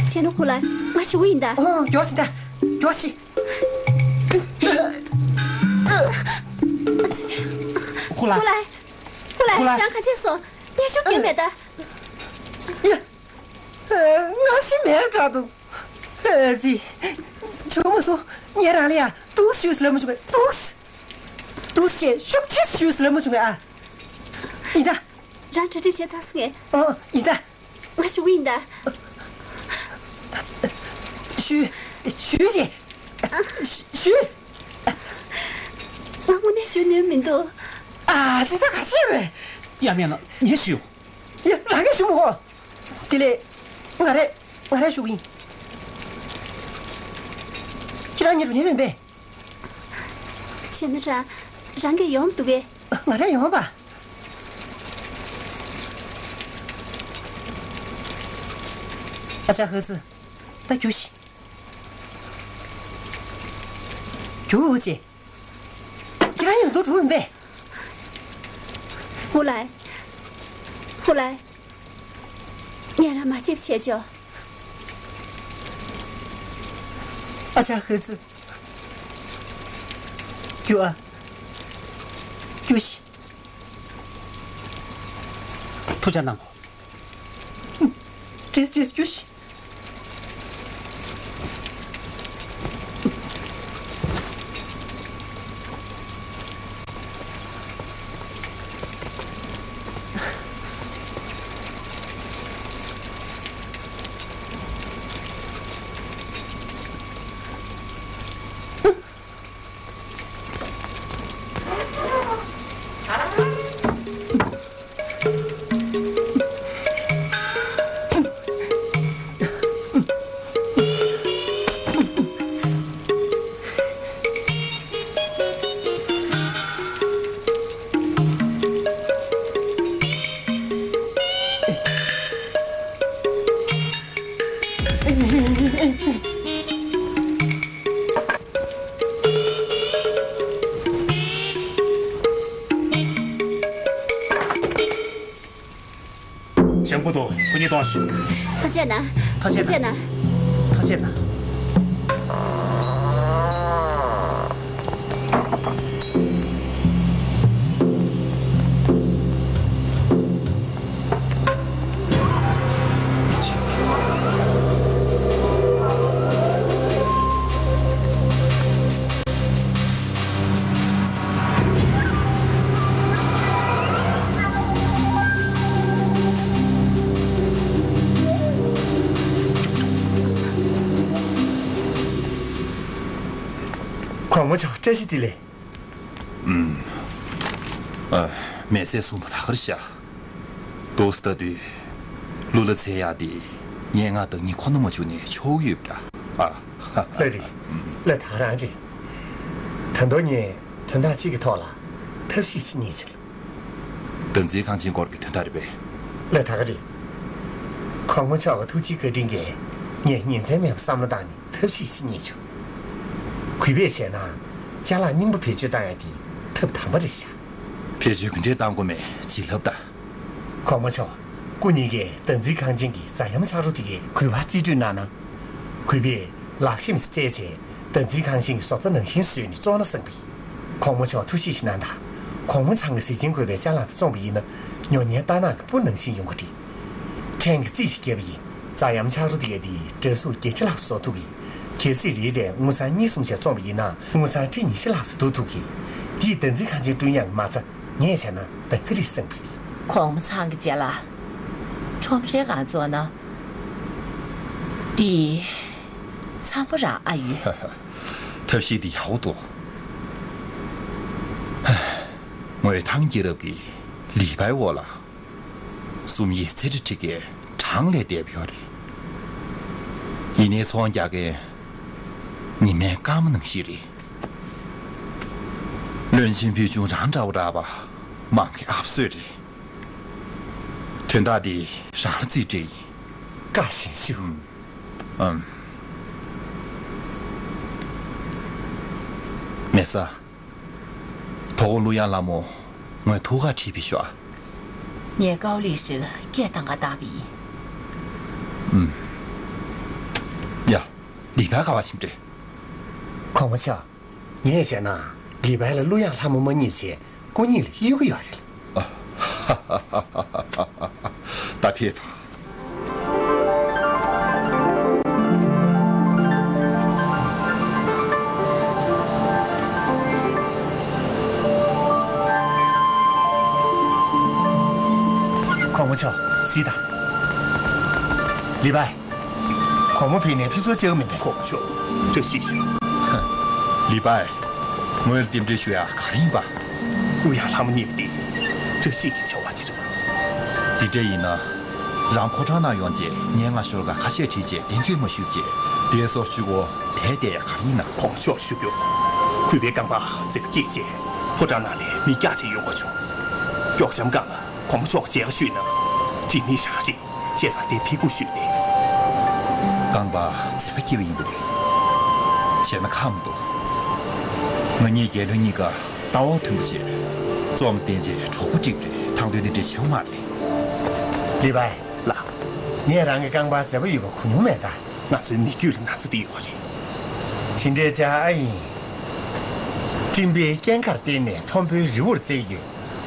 བྱས་ན་ཁོ་ལ་ང་ཞུ་གི་ཡིན་ད། ཨོ། མགྱོགས་ཟིན་ད། མགྱོགས་ཤིག་ཨ་ ཧུ་ལ། ཧུ་ལ། ཧུ་ལ། ཧུ་ལ། རང་ག་ཆེ་སོང་། ནས་ཤོག་རྒྱུ་མེད་ད། ཡ། ཨ། ང་ཤི་མེད་དྲག་འདུག་ཨ་ཙི། གྲོགས་མོ་སོ། ངས་རང་ལ་ཡ་ཏོག་ཙམ་ཞུས་ལབ་མ་བྱུང་ངས། ཏོག་ཙམ། ཏོག་ཙམ་ཞུགས་ཆེ་ཞུས་ལབ་མ་བྱུང་ངས་ཨ། ཡིན་ད། རང་གྲ་སྒྲིག་བྱས་ཚར་སོང་ངས། ཨོ་ཡིན་ད། ང་ཞུ་གི་ཡིན་ད། ཞུ། ཞུ་ཞེས། ཞུ། ང་དངོས་གནས་ཞུ་ནུས་མི་འདུག་ཨ་ཙི། ད་ག་བྱས་རེད། ཡ་མེད་ན་ངས་ཞུ། ཡ། རང་གིས་ཞུ་མི་ཧོ། དེ་ལས། ང་རས། ང་རས་ཞུ་གི་ཡིན། ཁྱེད་རང་གཉིས་འགྲོ་མཁན་མིན་པས། བྱས་ན་རང་། རང་གིས་ཡོང་འདུག་གས། ང་རས་ཡོང་བ། ཨ་ཅག་ཧི་ཙི། ད་རྒྱུགས་ཤིག་རྒྱུགས་ཅིག་ཁྱེད་རང་ཡང་འདུག་འགྲོ་མིན་པས། ཧུ་ལའེ། ཧུ་ལའེ། ངས་རང་མ་ཆེབ་བྱས་ཆོག་ཨ་ཅག་ཧི་ཙི། རྒྱུགས་ཨ། རྒྱུགས་ཤིག་ཐུགས་ཅག་གནང་གོ། ཏྲིས་ཏྲིས་རྒྱུགས་ཤིག་ཞང་པོ་ཏོ། ཁོ་གཉིས་གཏོང་ཤོག་ཐག་བཅད་ན། ཐག་བཅད་ན། ཐག་བཅད་ན། ཐག་བཅད་ན། གོང་མ་མཆོག། བཀྲ་ཤིས་བདེ་ལེགས། ཨུམ། ཨ། མེད་ཟེར་གསུངས་པ་ད་གར་བཞག་ཏོག་ཙམ་ལྟ་དུས། གླུ་ལ་འཚེར་ཡག་དེ་སྙན་ངག་བདག་ཉིད་ཁོ་ན་མ་བྱུང་ནས་ཆོག་ཡོད་པ་འདྲ། ཨ། ལགས་རེད། ལགས། ད་ག་རང་རེད། ད་དུང་ངས་དོན་དག་གཅིག་གི་ཐོག་ལ་ཐབས་ཤེས་ཤིག་རྙེད་བྱུང་། བདག་འཛིན་ཁང་ཆེན་སྐོར་གྱི་དོན་དག་རེད་པས། ལགས། ད་ག་རེད། གོང་མ་མཆོག་གི་ཐུགས་རྗེའི་བཀའ་དྲིན་གྱིས་ངས་ཉིན་མཚན་མེད་པར་བསམ་བློ་བཏང་ནས་ཐབས་ཤེས་ཤིག་རྙེད་བྱུང་། གུས་པས་བཤད་ན། ཅ་ལག་རྙིང་པ་བེད་སྤྱོད་བཏང་ཡ་དེ་ཐབས་དམ་པ་རེད་ཤག་བེད་སྤྱོད་ག་འདྲས་བཏང་དགོས་མེད་ཅིག་ལབ་དང་། གོང་མ་མཆོག། སྐུ་ཉིད་ཀྱིས་བདག་འཛིན་ཁང་ཆེན་གྱི་རྫ་གཡམ་ཆག་གྲུ་དེ་གའི་གུས་པར་རྩིས་སྤྲོད་གནང་ན། གུས་པས་ལག་ཤེས་སུ་བཙལ་བྱས་བདག་འཛིན་ཁང་ཆེན་གྱི་བཟོ་ལྟ་ནང་བཞིན་བཟོས་ནས་བཙོང་ན་བསམ་པས། གོང་མ་མཆོག་ཐུགས་ཞིབ་ཞིག་གནང་དང་། གོང་མ་ཚང་གི་གཟི་བྱིན་བཀོད་པའི་ཅ་ལག་དེ་བཙོངས་པ་ཡིན་ན། ཉོ་མཁན་རྟ་ནག་གི་སྤུ་ནང་བཞིན་ཡོང་གི་རེད། ཕྲན་གྱིས་རྩིས་ཤིག་བརྒྱབ་པ་ཡིན། རྫ་གཡམ་ཆག་གྲུ་དེ་གའི་དེའི་འདྲ་གཟུགས་བརྒྱད་ཁྲི་ལྷག་བཟོ་ཐུབ་ཀྱི། གལ་སྲིད་རེ་རེར་དངུལ་སྲང་གཉིས་གསུམ་བྱས་བཙོངས་པ་ཡིན་ན། དངུལ་སྲང་ཁྲི་ཉི་ཤུ་ལྷག་ཙམ་བསྡུ་ཐུབ་ཀྱི། དེས་བདག་འཛིན་ཁང་ཆེན་བསྐྲུན་ཡག་གི་མ་རྩ་ངས་བྱས་ན་འདང་གི་རེད་བསམ་གི། གོང་མ་ཚང་གི་ཅ་ལག་ཁྲོམ་རའི་སྒང་བཙོང་ན། འདི་འཚམ་པོ་རང་ཨ་ཡོད། ཐབས་ཤེས་འདི་ཡག་པོ་འདུག་ངོས་ཐང་རྒྱལ་རབས་ཀྱི་ལི་པའི་འོག་ལ། སུམ་ཡི་ཚེ་ཁྲི་ཁྲི་ཀའི་གྲངས་ལས་འདས་པ་ཡོད་རེད། ཡིན་ནའི་ཚོང་རྒྱག་མཁན་ཉི་མའི་སྐར་མ་ནང་བཞིན་རེད། བློན་ཆེན་ཕུལ་བྱུང་རང་འདྲ་བོ་རག་པ་མང་གི་ཨབ་སོས་རེད། དོན་དག་འདི་རང་ལ་རྩིས་སྤྲད་ཡིན། བཀའ་བཞིན་ཞུ། ཨམ། མེད་ས། དོ་དགོང་གླུ་དབྱངས་ལྷ་མོ་ངོས་ཐུག་ག་ཁྲིད་ཕེབས་ཤོག་ཨ། ངས་ཀའོ་ལི་ཧྲི་ལ་སྐད་བཏང་ག་བཏང་བ་ཡིན། ཨུམ། ཡ། ལི་པའི་ག་པར་ཕྱིན་པ་རེད། གོང་མ་མཆོག། ངས་བྱས་ན་ལི་པའི་ལ་གླུ་དབྱངས་ལྷ་མོ་མ་རྙེད་བྱས། སྐུ་ཉིད་ལ་གཡོལ་གྱི་ཡོད་རེད། ད་ཕེབས་ཚར། གོང་མ་མཆོག་གཟིགས་དང་། ལི་པའི། གོང་མ་ཕེབས་ནས་ཕེབས་བསུ་བྱེད་ཀྱི་མིན་པས། གོང་མ་མཆོག་བཀྲ་ཤིས་ཞུ། ལི་པའི། ངོས་ལ་རྟེན་འབྲེལ་ཞུ་ཡ་ག་རེ་ཡིན་པ། ཀུན་དགའ་ལྷ་མོ་གཉིས་པོ་འདི་བཀྲ་ཤིས་ཀྱི་བྱ་བ་ཅིག་རེད་པ། འདི་འདྲ་ཡིན་ན། རང་ཕོ་བྲང་ནང་ཡོང་རྗེས་ངས་སྔ་ཞོར་ལ་ཁ་ཤས་ཁྲིད་རྗེས་གདན་འདྲེན་མ་ཞུས་རྗེས་བསྡད་སོ་ཞུ་གོ། དེ་བསྡད་ཡ་ག་རེ་ཡིན་ན། གོང་མ་མཆོག་ཞུ་རྒྱུ། གུས་པའི་རྐང་པ་མཛེས་པོ་སྐྱེས་རྗེས་ཕོ་བྲང་ནང་ནས་མི་རྒྱགས་བྱས་ཡོང་དགོས་བྱུང་། མགྱོགས་འཇམ་སྒང་ལ་གོང་མ་མཆོག་མཇལ་ཁ་ཞུས་ན། འགྲིག་མིན་རང་རེད། བྱས་ཙང་དེ་ཕི་ཁུག་ཞུས་ཏེ། རྐང་པ་མཛེས་པོ་སྐྱེས་པ་ཡིན་པ་རེད། བྱས་ན་ཁག་མི་འདུག་ང་གཉིས་རྒྱལ་བློན་གཉིས་ཀ་ལྟ་བ་མཐུན་པ་བྱས། རྩོམ་བསྟན་བྱས་གྲོགས་པོ་འགྲིག་པ་རེད། ཐང་དོན་འདི་འདྲ་བྱེད་དགོས་མ་རེད། ལི་པའི། ལགས། ངས་རང་གི་རྐང་པ་མཛེས་པོ་ཡོད་པ་གོ་མྱོང་མེད་ད། ང་ཚོའི་མི་རྒྱུད་ལ་ན་ཚ་འདི་ཡོད་རེད། དེ་འདྲའི་ཅ་ཨ་ཡིན། སྤྲིན་པའི་སྐས་འགར་བརྟེན་ནས་མཐོན་པོའི་རི་བོར་རྩེ་ཡོད།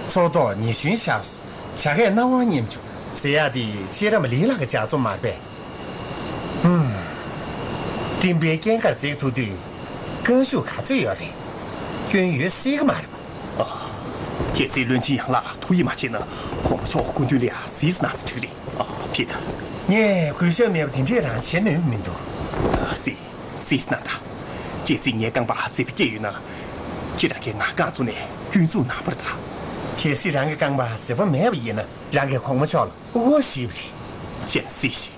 མཚོ་ཐོག་ཉི་གཞོན་ཤར་སོང་། བྱ་སྐད་རྣ་བར་སྙན་བྱུང་ཟེར་ཡག་དེ་ཤེས་རམས་ལི་ལགས་ཀྱི་ལྗགས་རྩོམ་མ་རེད་པས། ཧུམ། སྤྲིན་པའི་སྐས་འགར་འཛེགས་ཐུབ་དུས། དཀོན་ཤུགས་ག་ཚོད་ཡོད་རེད། སྐྱོན་ཡོད་སྲིད་ཀྱི་མ་རེད་པ། ཨ། གལ་སྲིད་བློན་ཆེན་ཡང་ལགས་ཐུགས་ཡིད་མ་ཆེས་ན། གོང་མ་མཆོག་སྐུ་མདུན་ལ་ཡ་གཟིགས་གནང་ན་འགྲིག་རེད། ཨ། ཕེབས་དང་། ངས་གུས་ཞབས་མེད་པ་དེ་འདྲས་རང་བྱེད་ནུས་མི་འདུག་ཨ། གཟིགས། གཟིགས་གནང་དང་། གལ་སྲིད་ངའི་རྐང་པ་མཛེས་པོ་སྐྱེས་ཡོད་ན། ཁྱེད་རང་གིས་ང་རྐང་བཙུགས་ནས་སྐྱོན་འཛུགས་གནང་བར་གདའ། གལ་སྲིད་རང་གི་རྐང་པ་མཛེས་པོ་མེད་པ་ཡིན་ན། རང་གིས་གོང་མ་མཆོག་ལ་དབུ་སྐོར་ཞུས་པ་རེད། ཅན་སྲིད་ཞི།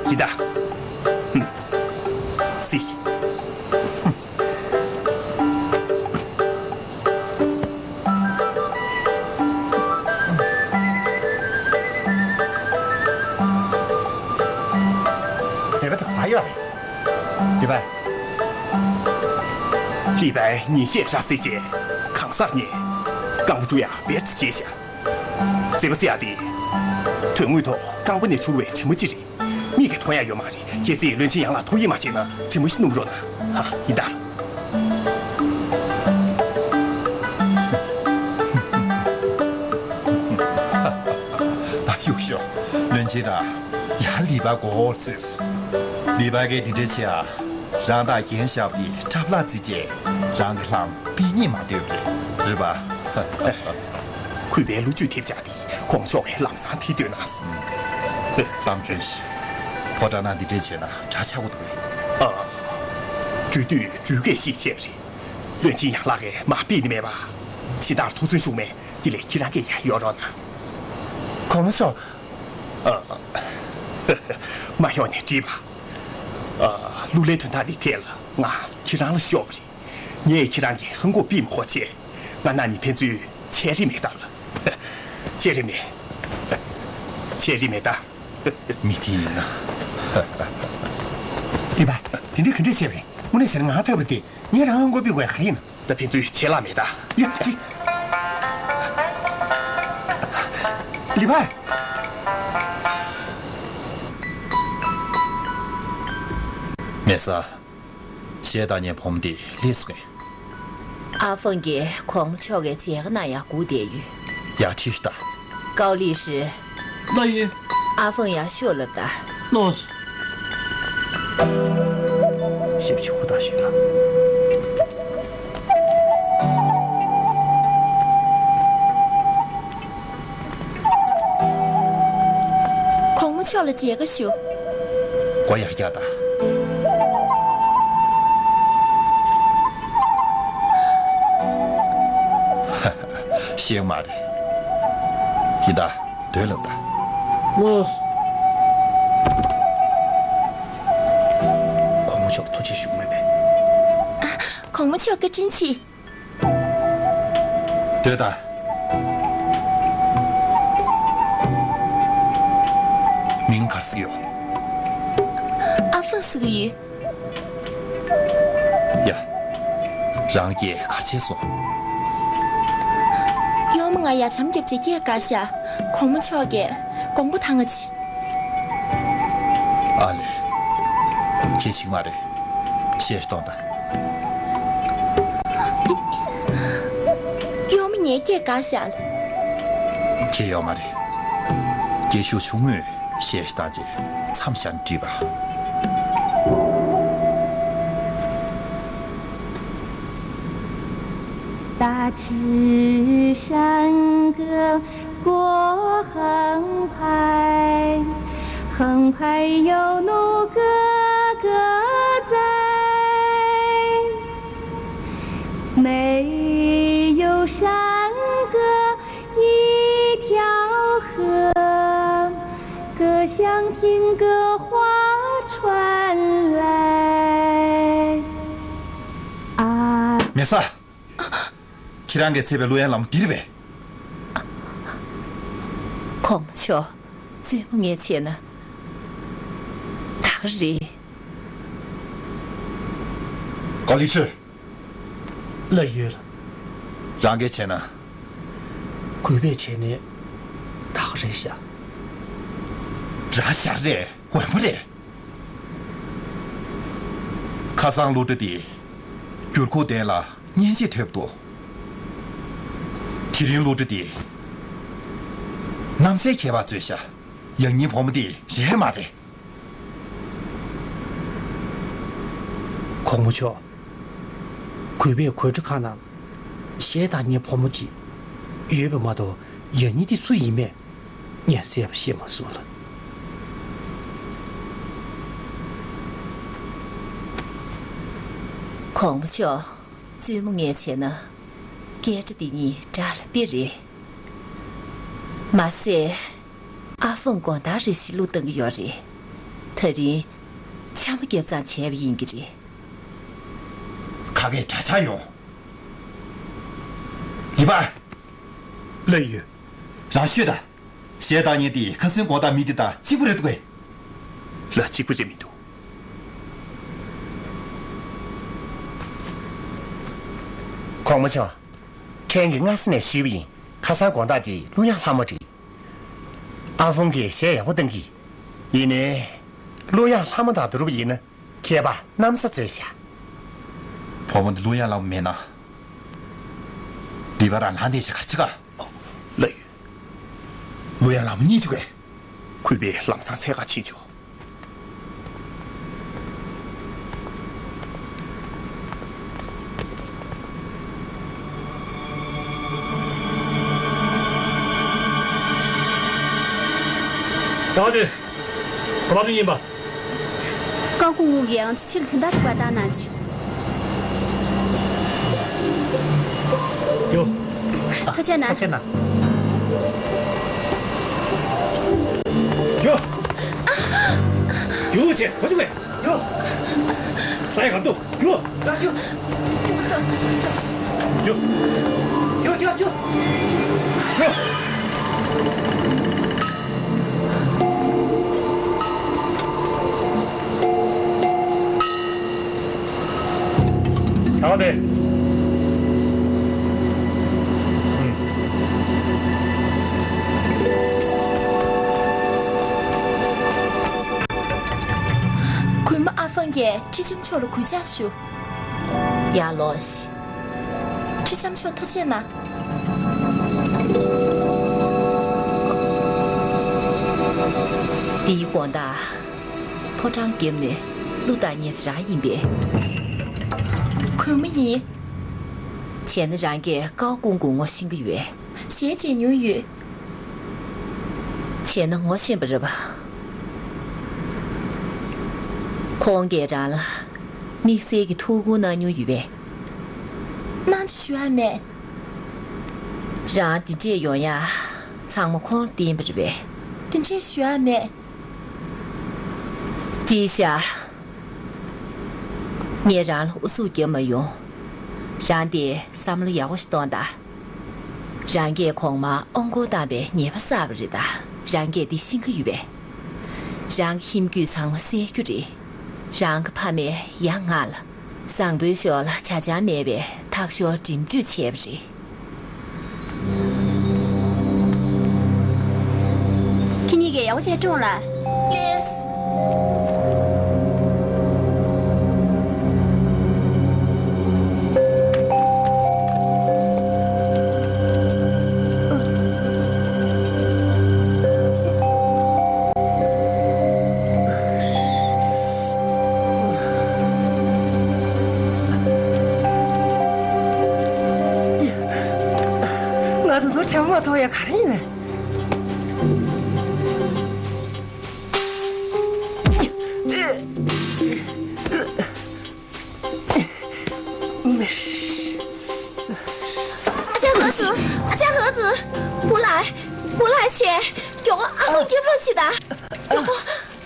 ཡི་ད། ཧུམ། སྲིད་ཞི། ཧུམ། མཛེས་པ་དེ་ག་ཡོད་རེད། ལི་པའི། ལི་པའི་ཉིན་ཤས་ར་བཟི་རྗེས་གང་སར་ཉལ། རྐང་བཀྲུ་ཡག་བེར་དུ་བྱས་ཤག་མཛེས་པ་ཟེར་ཡག་དེ། དོན་དངོས་ཐོག་རྐང་པ་ནས་འཕྱུར་བའི་དྲི་མ་ཅིག་རེད། མིག་གིས་མཐོང་ཡག་ཡོད་མ་རེད། གལ་སྲིད་བློན་ཆེན་ཡང་ལགས་ཐུགས་ཡིད་མ་ཆེས་ན་དྲི་མ་ཞིག་སྣོམ་རོགས་གནང་། ཧ། ཡིན་ད། ད་གཡུག་ཤོག་བློན་ཆེན་རང་ཡར་ལི་པའི་མགོ་བོར་བཙུགས། ལི་པའི་གིས་འདི་འདྲ་བྱེད་ཨ། རང་དང་རྒྱན་ཞབས་དེ་ཁྲབ་ལག་བརྩིས་རྗེས་རང་གི་ལྷམ་པད་ཉིད་མ་ལྟོས་རེད། རེད་པ། གུས་པའི་ལོ་རྒྱུས་ཐེབས་ཆག་དེ་གོང་མཆོག་གིས་ལམ་སང་ཐིག་འདོན་གནང་སོང་། ལམ་སྐྱོན་ཞིག་ཕོ་བྲང་ནང་འདི་འདྲས་བྱས་ན་གྲ་ཆག་གོ་འདུག་གས། ཨ། འགྲུལ་དུས་འགྲུལ་སྐད་ཞིག་བྱས་པ་རེད། བློན་ཆེན་ཡང་ལགས་ཀྱིས་མར་ཕུད་ནི་མེད་པ། གཞན་དག་ལ་ཐུགས་བརྩོན་ཤོག་མེད། དེ་ལས་ཁྱེད་རང་གིས་ཡར་ཡོང་རོགས་གནང་། གོང་མ་མཆོག་ཨ། མ་ཡོང་ནས་འགྲིག་པ། ཨ། གླུ་ལེན་དོན་དག་འདི་ཐད་ལ་ང་ཁྱེད་རང་ལ་ཤོར་བ་རེད། ངས་ཁྱེད་རང་གི་ལྷམ་གོག་ཕུད་མ་དགོས་བྱས། ང་ན་ནིང་ཕན་ཚུན་འཆད་རིན་མེད་ད་ལ། འཆད་རིན་མེད། འཆད་རིན་མེད་ད། མི་དེ་ཡིན་ན། ལི་པའི། དེ་འདྲ་ག་འདྲས་བྱས་པ་རེད། དངོས་གནས་བྱས་ན་ང་ཐབས་རེད་དེ། ངས་རང་ལྷམ་གོག་ཕུད་དགོས་ཡག་ག་རེ་ཡིན་ན། ད་ཕན་ཚུན་ཆད་ལྷག་མེད་ད། ཡ། ལི། ལི་པའི། མེད་ས། གཞས་བཏང་མཁན་བུ་མོ་དེ་སླེབས་སོང་ངས། ཨ་ཧྥང་གིས་གོང་མ་མཆོག་གི་མཇལ་ཁ་གནང་ཡག་སྒུག་བསྡད་ཡོད། ཡར་ཁྲིད་ཤོག་དང་། ཀའོ་ལི་ཧྲི། ལགས་ཡོད། ཨ་ཧྥང་ཡར་ཤོག་ལབ་དང་། ལགས་སོ། ཞབས་ཕྱི་ཧུར་ཐག་ཞུས་ལ། གོང་མ་མཆོག་ལ་མཇལ་ཁ་ཞུ། མགོ་ཡར་བཀྱག་དང་། ཤེས་མ་རེད། ཡིན་ད། སྡོད་ལབ་དང་། ལགས་སོ། གོང་མ་མཆོག་ཐུགས་རྗེ་ཞུ་མེད་པས། གོང་མ་མཆོག་བཀའ་དྲིན་ཆེ། སྡོད་དང་། མིང་ག་རེ་ཟེར་གྱི་ཡོད། ཨ་ཧྥང་ཟེར་གྱི་ཡོད། ཡ། རང་སྐད་ག་རེ་བྱས་སོང་། གཡོག་མོ་ང་ཡ་འཆམ་རྒྱབ་བྱས་སྐད་བཀག་ཤག་གོང་མ་མཆོག་གིས་དགོངས་པ་དྭངས་ང་བྱེད། ཨ་ལེ། ཁྱད་ཞིག་མ་རེད། གཞས་ཤིག་གཏོང་དང་། སྐད་བཀག་བཞག་ལ། ཁྱད་ཡོད་མ་རེད། སྐད་ཤུགས་ཆུང་ངུས་གཞས་བཏང་རྗེས་མཚམས་བཞག་ནས་བྲིས་པ། 大池山歌过横排，横排有路哥哥在。没有山歌一条河，歌响听歌花传来。啊。མེད་ས། ཁྱེད་རང་གིས་བཙལ་བའི་གླུ་དབྱངས་ལམ་འདིར་བས། གོང་མ་མཆོག། བཙུན་མོ་ངས་བྱས་ན་ད་ག་རེད། ཀའོ་ལི་ཧྲི། ལགས་ཡོད་ལགས། རང་གིས་བྱས་ན། གུས་པས་བྱས་ནས་ད་ག་རེད་ཤག། རང་ཞར་རེད། འོན་པོ་རེད། ཁ་སང་གླུ་སྒྲ་དེ་འགྱུར་ཁུག་ལྡན་ལ་སྙན་ཆ་དོད་པོ་འདུག། དེ་རིང་གླུ་སྒྲ་དེ་གནམ་སའི་ཁྱད་པར་ཚོད་ཤག། ཡང་སྙིང་བུ་མོ་དེ་རེད་མ་རེད། གོང་མ་མཆོག། གུས་པས་གོས་འཁྲུ་ཁང་ནང་གཞས་བཏང་མཁན་བུ་མོ་ཅིག་ཡོད་པ་མ་གཏོགས། ཡང་སྙིང་དེ་སུ་ཡིན་མེད་ངས་གསལ་པོ་ཤེས་མ་སོང་ལགས། གོང་མ་མཆོག། བཙུན་མོ་ངས་བྱས་ན་སྐད་སྒྲ་འདི་གཉིས་འདྲ་ལ་དཔེ་རེད། མ་ཟད། ཨ་ཧྥང་དགོང་དག་རེ་བཞིན་གླུ་བཏང་གི་ཡོད་རེད། ད་རིང་འཆམ་པོ་རྒྱབ་ཙང་བྱས་པ་ཡིན་གྱི་རེད། ཁ་སྐད་འདྲ་ཆགས་ཡོང་། ལི་པར། ལགས་ཡོད། རང་ཤོད་དང་། གཞས་བཏང་མཁན་དེ་ཁ་སང་དགོང་དག་མི་དེ་དང་གཅིག་པ་རེད་འདུག་གས། ལགས། གཅིག་པ་རེད་མི་འདུག། གོང་མ་མཆོག། ཕྲན་གྱིས་སྔ་ས་ནས་ཞུས་པ་ཡིན། ཁ་སང་དགོང་དག་དེ་གླུ་དབྱངས་ལྷ་མོ་རེད། ཨ་ཧྥང་གིས་གཞས་ཡག་པོ་བཏང་གི། ཡིན་ནའི། གླུ་དབྱངས་ལྷ་མོ་དང་བསྡུར་བ་ཡིན་ན། ཁྱད་པར་གནམ་ས་ཚོད་ཤག། བུ་མོ་འདི་གླུ་དབྱངས་ལྷ་མོ་མེད་ན། ལི་པར་ལ་ལན་འདེབས་ཤིག་ག་རེ་བྱེད་ག། ལགས་ཡོད། གླུ་དབྱངས་ལྷ་མོ་རྙེད་བཅུག་གས། གུས་པས་ལམ་སང་འཚོལ་ག་ཕྱིན་ཆོག། ད་དེ། ག་པར་དུ་ཡིན་པ། ཀའོ་ཀུང་ཀུང་གིས་ང་ཚོ་ཕྱིར་དོན་དག་ཅིག་པར་བཏང་གནང་བྱུང་། ཡོ། ཐུགས་རྗེ་གནང་། ཐུགས་རྗེ་གནང་། ཡོ། ཡོ་ཆེ། གོ་བྱུང་ངས། ཡོ། ད་ཡ་གར་འདུག། ཡོ། ཡོ། ཡོ། ཡོ། ཡོ། ཡོ། ཡོ། ད་དེ། ཨུམ། གུས་མོ་ཨ་ཧྥང་གིས་ཁྲི་ལྕམ་མཆོག་ལ་གུས་ཕྱག་ཞུ། ཡར་ལོངས་ཤིག། ཁྲི་ལྕམ་མཆོག་ཐུགས་རྗེ་གནང་། འདིའི་དགོང་དག་ཕོ་བྲང་རྒྱབ་ནས་གླུ་བཏང་མཁན་དེ་རང་ཡིན་པས། གུས་མོ་ཡིན། བྱས་ན་རང་གིས་ཀའོ་ཀུང་ཀུང་ངོ་ཤེས་ཀྱི་ཡོད། གཞས་བྱས་མྱོང་ཡོད། བྱས་ན་ངོ་ཤེས་པ་རེད་པ། ཁོང་གིས་རང་ལ་དམིགས་བསལ་གྱི་ཐུགས་ཁུར་གནང་མྱོང་ཡོད་པས། གནང་རྒྱུ་ཞུ་ཡ་མེད། རང་འདི་འདྲས་ཡོང་ཡ་ཚང་མ་ཁོང་ལ་བརྟེན་པ་རེད་པས། འདི་འདྲས་ཞུ་ཡ་མེད། བྲིས་ཤག། ངས་རང་ལ་ཨུ་ཚུགས་རྒྱབ་མ་ཡོང་། རང་དེ་བསམ་བློ་ཡག་པོ་ཞིག་གཏོང་དང་། རང་གིས་གོང་མར་དབང་བསྐུར་བཏང་པའི་ཉེས་པ་བསགས་པ་རེད་ད། རང་གིས་འདི་ཤེས་ཀྱི་ཡོད་པས། རང་གི་ཁྱིམ་རྒྱུད་ཚང་མ་བསད་རྒྱུ་རེད། རང་གི་ཕ་མས་ཡ་ང་ལ། བཟང་པོའི་ཞོར་ལ་ཆ་ཚང་མེད་པའི་ཐག་ཞོར་འགྲིམ་འགྲུལ་བྱས་པ་རེད། ཁྱེད་གཉིས་ཀས་ཡག་པོ་བྱས་སྲུངས་ལ། ལགས། ད་དུང་དྲན་པ་མ་ཐོབ་ཡ་ག་རེ་ཡིན་ན། ཨ་ཅག་ཧི་ཙི། ཨ་ཅག་ཧི་ཙི། ཧུ་ལའེ། ཧུ་ལའེ་ཆེ། མགྱོགས་པོ་ཨ་ཧྥང་སྐྱོབ་རོགས་བྱེད་དང་། མགྱོགས་པོ།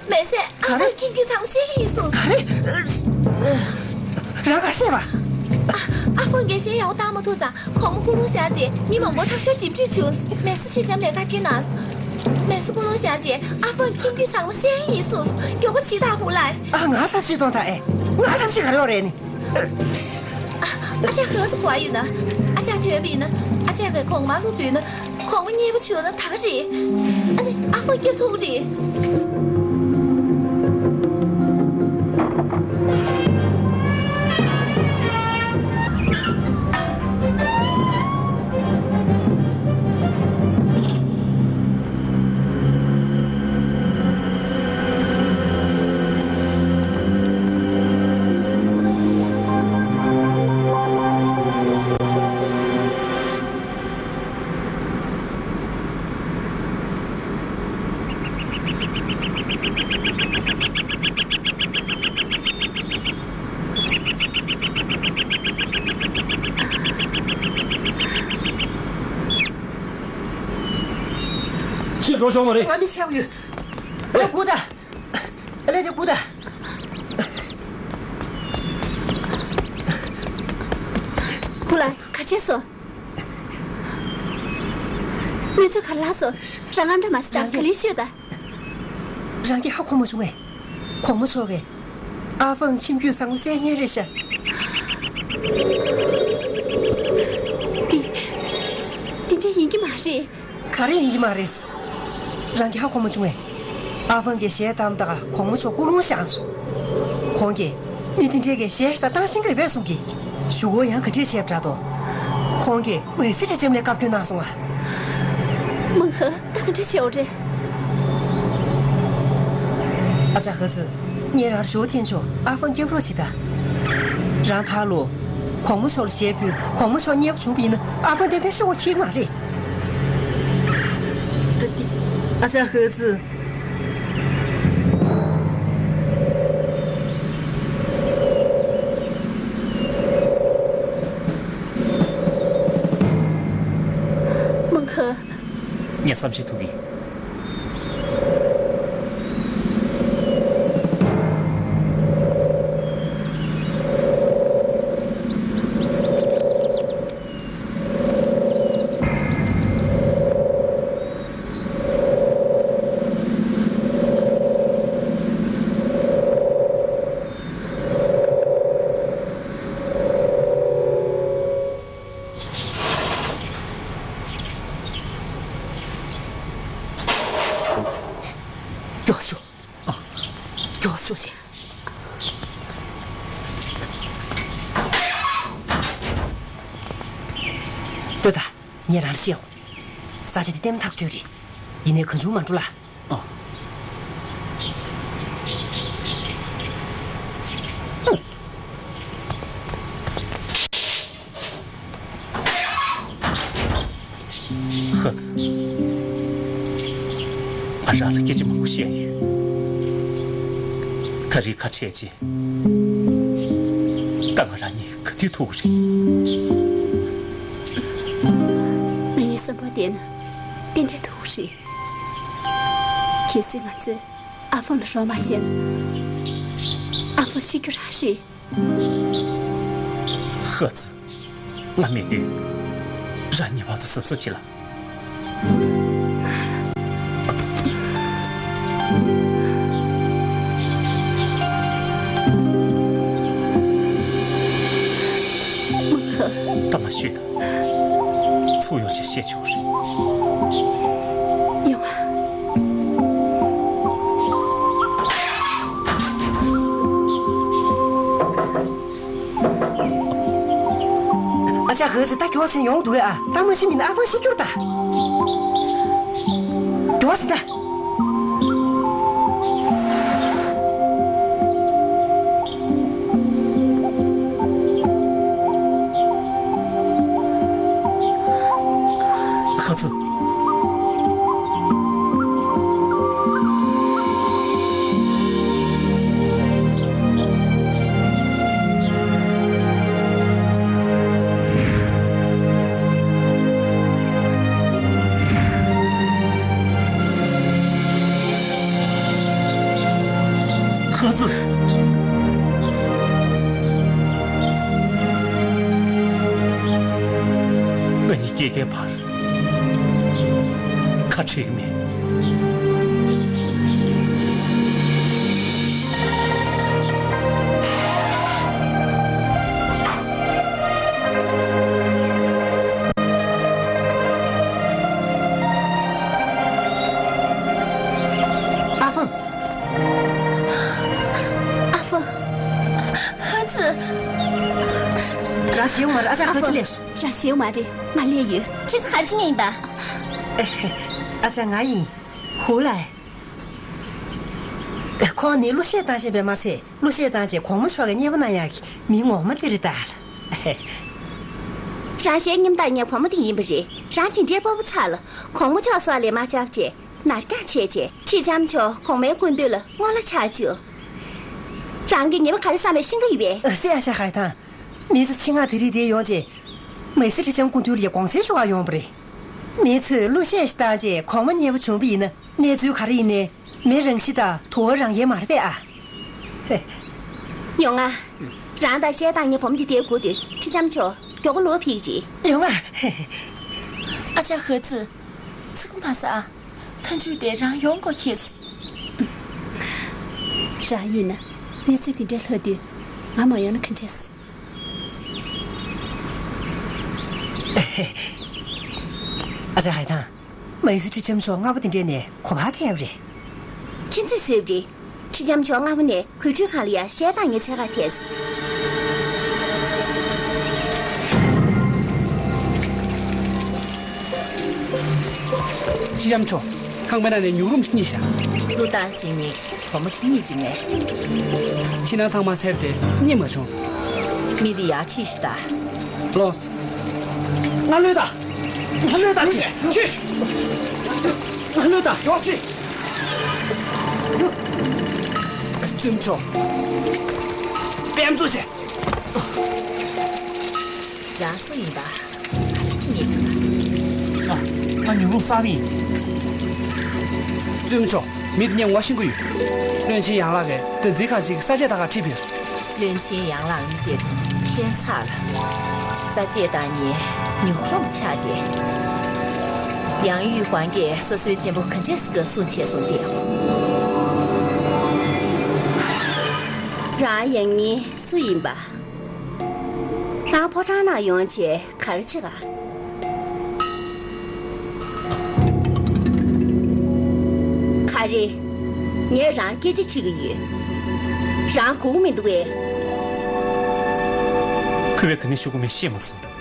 མེད་ཚེ་ཨ་ཧྥང་ཁྱིམ་རྒྱུད་ཚང་མ་བསད་ཀྱི་ཡིན་གསུངས། ག་རེ། རང་ག་རེ་བཤད་པ། ཨ། ཨ་ཧྥང་གིས་གཞས་ཡག་པོ་བཏང་མ་ཐུབ་ཙང་གོང་མ་སྐུ་རླུང་བཞེངས་རྗེས་མི་མང་པོ་འཐབ་ཤོར་འགྲིམ་འགྲུལ་བྱུང་། མེད་ཚེ་ཞི་འཇམ་ལས་ཀ་བསྐྱོན་གནང་། མེད་ཚེ་སྐུ་རླུང་བཞེངས་རྗེས་ཨ་ཧྥང་ཁྱིམ་རྒྱུད་ཚང་མ་བསད་ཀྱི་ཡིན་གསུངས། མགྱོགས་པོ་བྱེད་དང་ཧུ་ལའེ། ཨ། ང་ཐབས་ཤེས་གཏོང་དང་ཨེ། ང་ཐབས་ཤེས་ག་རེ་ཡོད་རེད་ནི། ཨ་ཅག་ཧི་ཙི་གོ་ཡོད་ན། ཨ་ཅག་ཐོན་པ་ཡིན་ན། ཨ་ཅག་གིས་གོང་མ་ལ་འབུལ་ན། གོང་མ་མཉེས་པོ་བྱུང་ན་ད་ག་རེད། ཨ་ནི་ཨ་ཧྥང་སྐྱོབ་ཐུབ་ཀྱི་རེད། ཁྱེད་འགྲོ་ཆོག་མ་རེད། ང་མི་ཚེའུ་ཡོད། ཨ་ལས་སྒུག་ད། ཨ་ལས་དེ་སྒུག་ད། ཧུ་ལའེ། ག་བྱས་སོང་། གནས་ཚུལ་ག་རེ་ལྷག་སོང་། རང་ཨ་འདྲ་མ་བྱེད་དང་། ག་ལེར་ཤོད་དང་། རང་གིས་ཧ་གོ་མ་བྱུང་ངས། གོང་མ་མཆོག་གིས་ཨ་ཧྥང་ཁྱིམ་རྒྱུད་ཚང་མ་བསད་ཉེན་རེད་ཤག། འདི། འདི་འདྲ་ཡིན་གྱི་མ་རེད། ག་རེ་ཡིན་གྱི་མ་རེད། རང་གིས་ཧ་གོ་མ་བྱུང་ངས། ཨ་ཧྥང་གིས་གཞས་བཏང་དང་གོང་མ་མཆོག་སྐུ་རླུང་བཞེངས་སོང་། ཁོང་གིས་མི་དེ་འདྲས་ཀྱིས་གཞས་ཤ་སྟག་བཏང་ཤེས་ཀྱི་རེད་པས་གསུང་གི། ཞུ་སྒོ་ཡང་ག་འདྲས་བྱས་པ་འདྲ་འདུག། ཁོང་གིས་མེ་སི་ཁྲི་ལྕམ་ལ་བཀའ་བཀྱོན་གནང་སོང་ང་། མང་ཧ། ད་ག་འདྲ་བྱེད་འོ་རེད། ཨ་ཅག་ཧི་ཙི། ངས་རང་ཞུ་བ་འཐེན་ཆོག། ཨ་ཧྥང་སྐྱོབ་རོགས་བྱེད་དང་། རང་ཕར་ལོག། གོང་མ་མཆོག་ལ་ཞལ་ཕུལ། གོང་མ་མཆོག་མཉེས་པོ་བྱུང་བ་ཡིན་ན་ཨ་ཧྥང་ཏན་ཏན་ཤི་བ་ཁྱད་མ་རེད། ཨ་ཅག་ཧི་ཙི། མང་ཧ། ངས་བསམ་ཤེས་ཐུབ་ཀྱི། མགྱོགས་ཤོག། ཨ། མགྱོགས་ཤོག་ཅིག། ལྟོས་དང་། ངས་རང་ལ་བཤད་འོ། ས་ཆ་འདི་ལྟད་མོ་ཐག་ཆོད་རེད། ཡིན་ནའི་གང་བྱུང་མ་འགྲོ་ལ། ཨ། ཧ་ཙི། ང་རང་ལ་སྐད་ཆ་མང་པོ་བཤད་ཡོད། ད་རེས་ཁ་བྲལ་རྗེས། ད་ང་རང་གཉིས་ག་དུས་ཐུག་གི་རེད། ང་གཉིས་གསོན་པོ་བསྡད་ན་ཏན་ཏན་ཐུག་གི་རེད། གལ་སྲིད་ང་ཚོས་ཨ་ཧྥང་ལ་རོགས་མ་བྱས་ན། ཨ་ཧྥང་ཤི་རྒྱུ་རང་རེད། ཧ་ཙི། ང་མེད་དུས་རང་ངེས་པར་དུ་གཟབ་གཟབ་བྱེད་ལ། མང་ཧ། ད་མ་ཤོད་དང་། ཚུར་ཡོང་རྗེས་བཤད་ཆོག་རེད། ཡོང་ང་། ཨ་ཅག་ཧི་ཙི། ད་མགྱོགས་ཕྱིན་ཡོང་འདུག་ཨ། ད་མ་ཕྱིན་མིན་ན་ཨ་ཧྥང་ཤི་རྒྱུ་རེད་ད། མགྱོགས་ཕྱིན་ད། ཙི། ཧ་ཙི། ང་གཉིས་སྐྱེས་རྒྱུའི་བར་ཁ་བྲལ་གྱི་མེད། ཨ་ཧྥང་། ཨ་ཧྥང་། ཧ་ཙི། རང་ཞེད་དགོས་མ་རེད། ཨ་ཅག་ཧ་ཙི་སླེབས་སོང་། རང་ཞེད་དགོས་མ་རེད། ང་སླེབས་ཡོད། ཁྱེད་ཚོ་ག་རེ་བྱེད་མཁན་ཡིན་པ། ཨ་ཅག་ང་ཡིན། ཧུ་ལའེ། ཁོང་ནི་གླུ་གཞས་བཏང་བཞིན་པས་མ་ཚད། གླུ་གཞས་བཏང་རྗེས་གོང་མ་མཆོག་གི་མཉེས་པོ་གནང་ཡག་གི་མི་ངོ་མ་དེ་རེད་ད། རང་གཞས་རྙིང་པ་བཏང་མཁན་གོང་མ་དེ་ཡིན་པ་རེད། རང་དེ་འདྲའི་སྤོབས་པ་ཚ་ལ། གོང་མ་མཆོག་སོགས་ལ་མ་བཅར་བྱས། ནར་འགྱངས་བྱས་བྱས། ཁྲི་ལྕམ་མཆོག་གོང་མའི་སྐུ་མདུན་ལ་ངོ་ལ་ཆགས་བཅུག་རང་གིས་ཉེས་པ་ག་རེ་བསགས་མེད་ཤེས་ཀྱི་ཡོད་པས། ཨ་ཙི། ཨ་ཅག་ཧའེ་ཐང་། མི་ཚོ་ཆེད་མངགས་དེ་རིགས་དེ་ཡོང་རྗེས། མེ་སི་ཁྲི་ལྕམ་སྐུ་མདུན་ལ་དགོངས་སེལ་ཞུ་གར་ཡོང་བ་རེད། མི་ཚོས་གླུ་གཞས་ཤིག་བཏང་རྗེས་གོང་མ་མཉེས་པོ་བྱུང་བ་ཡིན་ན། གནས་ཚུལ་ག་རེ་ཡིན་ནའི་མི་རང་ཤི་དང་དུ་བ་རང་ཡལ་མ་རེད་པས་ཨ། ཧེ། ཡོང་ང་། རང་དང་གཞས་བཏང་མཁན་བུ་མོ་དེ་དེར་སྒུག་སྡོད། ཁྲི་ལྕམ་མཆོག་མགྱོགས་པོ་ལོག་ཕེབས་ཀྱི་རེད། ཡོང་ང་། ཧེ་ཧེ། ཨ་ཅག་ཧ་ཙི། ཚིག་པ་མ་ཟ་ཨ། མཐའ་མཇུག་དེ་རང་ཡོང་དགོས་ཁེལ་སོང་། རང་ཡིན་ན། གནས་ཚུལ་དེ་འདྲ་ལྷག་དུས་ང་མ་ཡོང་ན་ག་འདྲས། ཨ་ཅག་ཧའེ་ཐང་། མེ་སི་ཁྲི་ལྕམ་མཆོག་སྔ་པོ་དེ་འདྲས་ནས་གོ་བ་ཐེབས་རེད། ཁྱེད་ཚོས་ཟེར་བ་རེད། ཁྲི་ལྕམ་མཆོག་སྔ་པོ་ནས་གོས་འཁྲུད་ཁང་ལ་ཡ་གཞས་བཏང་མཁན་འཚོལ་གར་ཐད་སོང་། ཁྲི་ལྕམ་མཆོག་ཁང་པའི་ནང་ནས་ཉུག་རུམ་ཞིག་རྙེད་ཤག་གླུ་བཏང་ཤེས་མཁན་གོང་མ་དེ་རྙེད་རྒྱུ་མེད། ཕྱི་ནང་ཚང་མ་འཚོལ་ཏེ་རྙེད་མ་བྱུང་། མི་དེ་ཡར་ཁྲིད་ཤོག་ད། ལོངས། ང་ལོས་ད། ང་ལོས་ད་ཅི། ང་ལོས་ད། ཡོག་ཅི། བཙུན་མཆོག་པེམ་ཙུ་ཆེ། རང་སུ་ཡིན་པ། ག་རེ་བྱེད་ཉེན་ཡོད་པ། ང་ང་ཉུང་རུང་གསར་པ་ཡིན། བཙུན་མཆོག་མི་དེ་ངས་ངོ་ཤེས་ཀྱི་ཡོད། བློན་ཆེན་ཡང་ལགས་ཀྱིས་བདག་འཛིན་ཁང་ཅིག་གི་ས་དཔྱད་ལྟ་གར་ཁྲིད་ཕེབས་སོང་། བློན་ཆེན་ཡང་ལགས་ནི་དེ་ཚོ་ཁྱད་མཚར་ལ། ས་དཔྱད་བཏང་མཁན་ཉུང་རུང་ཆགས་རྗེས། ཡང་ཡུས་ཧོན་གྱིས་སོ་སོའི་གཅེན་པོ་ག་འདྲས་བཀའ་གསུང་བྱས་སོང་སྟེ། རང་ཡང་ནི་སུ་ཡིན་པ། རང་ཕོ་བྲང་ནང་ཡོང་བྱས་ག་རེ་བྱེད་ག་ག་རེ། ངས་རང་སྐད་ཆ་དྲིས་ཀྱི་ཡོད། རང་གོ་གི་མི་འདུག་གས། གུས་པས་ག་ནས་ཞུ་དགོས་མིན་ཤེས་མ་སོང་།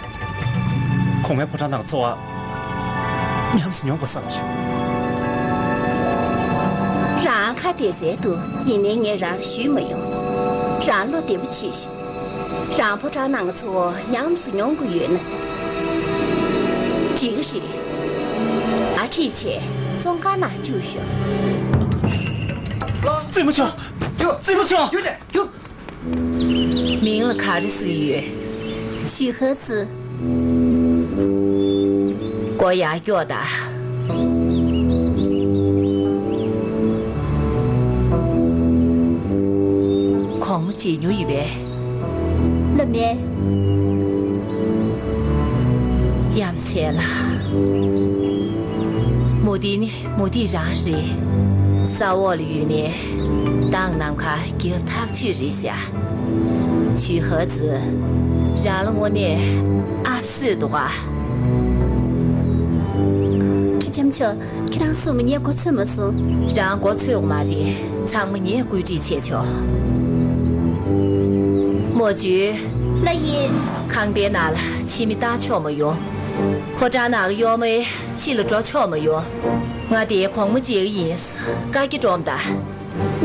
གོང་མའི་ཕོ་བྲང་ནང་འཚོ་བ་ཉམས་སུ་མྱོང་དགོས་བསམ་བྱུང་། རང་ཁ་བདེ་ཟེར་འདུག་ཡིན་ནའི་ངས་རང་ཞུས་མ་ཡོང་། རང་བློ་བདེ་པོ་བྱེད་ཤིག་རང་ཕོ་བྲང་ནང་གི་འཚོ་བ་ཉམས་སུ་མྱོང་དགོས་ཡོད་ན། འགྲིག་གི་རེད། ང་ཁྲིད་བྱས་བཙོན་ཁང་ནང་བཅུག་ཤོག་བཙུན་མོ་མཆོག་བཙུན་མོ་མཆོག་མིང་ལ་ག་རེ་ཟེར་གྱི་ཡོད། ཞུས་ཧ་ཙི། མགོ་ཡར་ཀྱོག་དང་། གོང་མ་མཇལ་མྱོང་ཡོད་པས། ལབ་མེད། ཡ་མཚན་ལ། མུ་ཏིག་ནི་མུ་ཏིག་རང་རེད། ས་འོག་ལ་ཡོད་ནའི་མདང་ནམ་མཁའ་རྒྱབ་ཐག་ཆོད་རེད་ཤག་ཞུས་ཧ་ཙི། རང་ལ་དངོས་གནས་ཨབ་སོས་འདུག་ག་ཁྲི་ལྕམ་མཆོག་ཁྱེད་རང་གསུམ་ངས་མགོ་ཚོས་མ་སོང་། རང་མགོ་ཚོས་དགོས་མ་རེད། ཚང་མ་ངས་བཀོད་སྒྲིག་བྱས་ཆོག་མོ་ཇུ། ལགས་ཡིན། ཁང་པའི་ནང་ལ་ཕྱི་མི་བཏང་ཆོག་མ་ཡོང་། ཕོ་བྲང་ནང་ལ་གཡོག་མོ་ཕྱི་ལ་འགྲོ་ཆོག་མ་ཡོང་། ང་དེ་གོང་མ་མཇལ་གི་ཡིན། བཀའ་རྒྱ་སྒྲོམ་ད།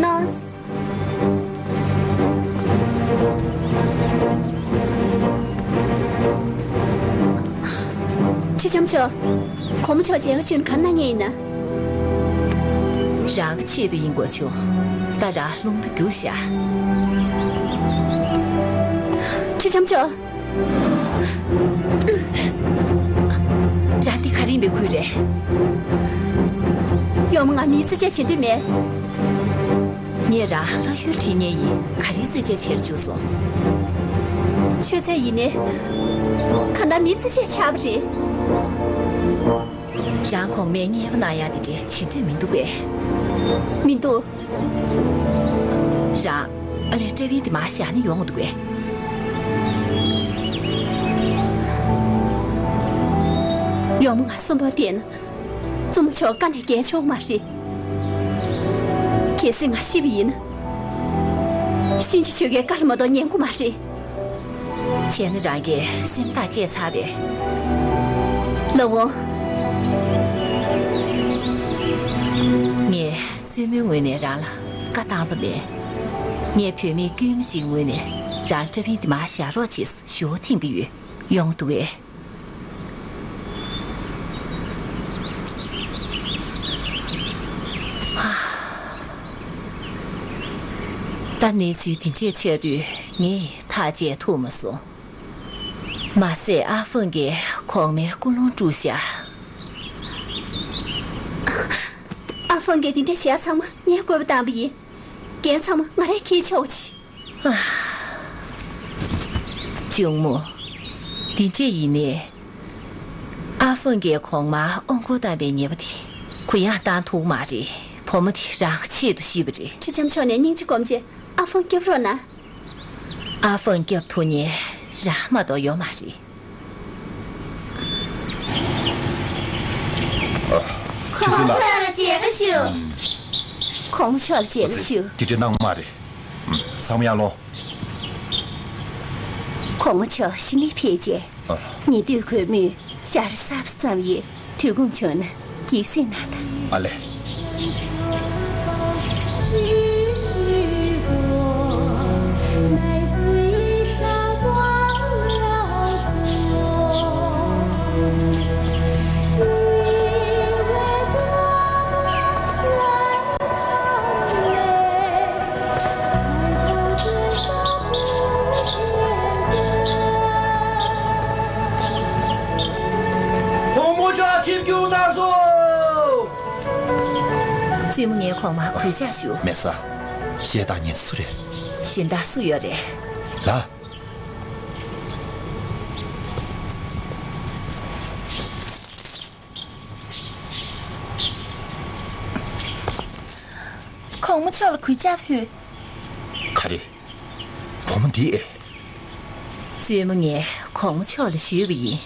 ནོས། ཁྲི་ལྕམ་མཆོག་གོང་མ་མཆོག་མཇལ་ཁ་ཞུས་ན་ག་རེ་གནང་མཁན་ཡིན་ན། རང་གི་ཆེད་དུ་ཡིན་དགོས་བྱུང་། ད་རང་རླུང་རྟ་རྒྱུགས་ཤག་ཁྲི་ལྕམ་མཆོག་རང་འདི་ག་རེ་ཡིན་པའི་ཁུལ་རེད། ཡོང་མ། ང་མིའི་རྩེད་ཆས་བྱེད་འདོད་མེད། ངས་རང་ལྷ་ཡུལ་ཁྲིད་མཁན་ཡིན། ག་རེའི་རྩེད་ཆས་བྱེད་བཅུག་སོང་། མཆོད་རྫས་ཡིན་ནའི། གང་ལྟར་མིའི་རྩེད་ཆས་ཆགས་པ་རེད། རང་གོང་མས་མཉེས་པོ་གནང་ཡག་དེ་འདྲ་བྱེད་འདོད་མི་འདུག་གས། མི་འདུག་རང་ཨ་ལས་ཊ་བིན་དེ་མར་བཞག་ན་ཡོང་འདུག་གས། ཡོང་མ། ང་གསོན་པོ་བསྡད་ན། བཙུན་མོ་མཆོག་བཀའ་ནས་འགལ་ཆོག་མ་རེད། གལ་སྲིད་ང་ཤི་བ་ཡིན་ན། གཤིན་རྗེ་ཆོས་རྒྱལ་བཀའ་ལ་མ་གཏོགས་ཉན་དགོས་མ་རེད། བྱས་ན་རང་གིས་སེམས་ཐག་བཅད་ཚར་བས། ལགས་འོང་། ངས་བཙུན་མོའི་ངོས་ནས་རང་ལ་བཀའ་བཏང་བ་མེད། ངས་བུད་མེད་དཀྱུས་མ་ཞིག་ངོས་ནས་རང་ཊ་བིན་དེ་མར་བཞག་རོགས་བྱེད་ཞུ་བ་འཐེན་གྱི་ཡོད། ཡོང་འདུག་གས། ད་གནས་ཚུལ་འདི་འདྲས་ཆགས་དུས་ངས་ཐག་བཅད་ཐུབ་མ་སོང་། མ་ཟད་ཨ་ཧྥང་གིས་གོང་མའི་ཀུན་སློང་དཀྲུགས་ཤག་ཨ་ཧྥང་གིས་འདི་འདྲས་བྱས་ཚང་མ་ངས་བཀོད་པ་བཏང་བ་ཡིན། འགན་ཚང་མ་ང་རས་འཁྱེར་ཆོག་ཅིག་གཅུང་མོ། འདི་འདྲས་ཡིན་ནའི། ཨ་ཧྥང་གིས་གོང་མར་དབུ་སྐོར་བཏང་བའི་ཉེས་པ་དེ་གུ་ཡངས་བཏང་ཐུབ་མ་རེད། བུ་མོ་དེ་རང་གི་ཆེད་དུ་ཤི་བ་རེད། ཁྲི་ལྕམ་མཆོག་ནས་སྙིང་རྗེ་སྒོམ་བྱས་ཨ་ཧྥང་སྐྱོབ་རོགས་གནང་། ཨ་ཧྥང་སྐྱོབ་ཐུབ་མཁན་རང་མ་གཏོགས་ཡོད་མ་རེད། ཨ། ཁྲི་བཙུན་ལགས། གོང་མ་མཆོག་ལ་མཇལ་ཁ་ཞུ། གོང་མ་མཆོག་ལ་མཇལ་ཁ་ཞུ། དེ་འདྲ་གནང་མ་རེད། ཚང་མ་ཡར་ལོངས། གོང་མ་མཆོག་གཞི་ནས་ཕེབས་རྗེས། ཨ། ཉེ་དུས་གུས་མོས་ཞལ་རས་གསར་པ་བརྩམས་ཡོད། དུས་ཁོམ་བྱུང་ན་གཟིགས་གཟིགས་གནང་དང་། ཨ་ལས། གོང་མ་མཆོག་ཆིབས་བསྒྱུར་གནང་སོང་། བཙུན་མོ། ངས་གོང་མར་གུས་ཕྱག་ཞུ། མེད་ས། གཞས་བཏང་མཁན་སུ་རེད། གཞན་དག་སུ་ཡོད་རེད། ལགས། གོང་མ་མཆོག་ལ་གུས་ཕྱག་ཕུལ། ག་རེ། བུ་མོ་འདི་ཨེ། བཙུན་མོ། ངས་གོང་མ་མཆོག་ལ་ཞུས་པ་ཡིན།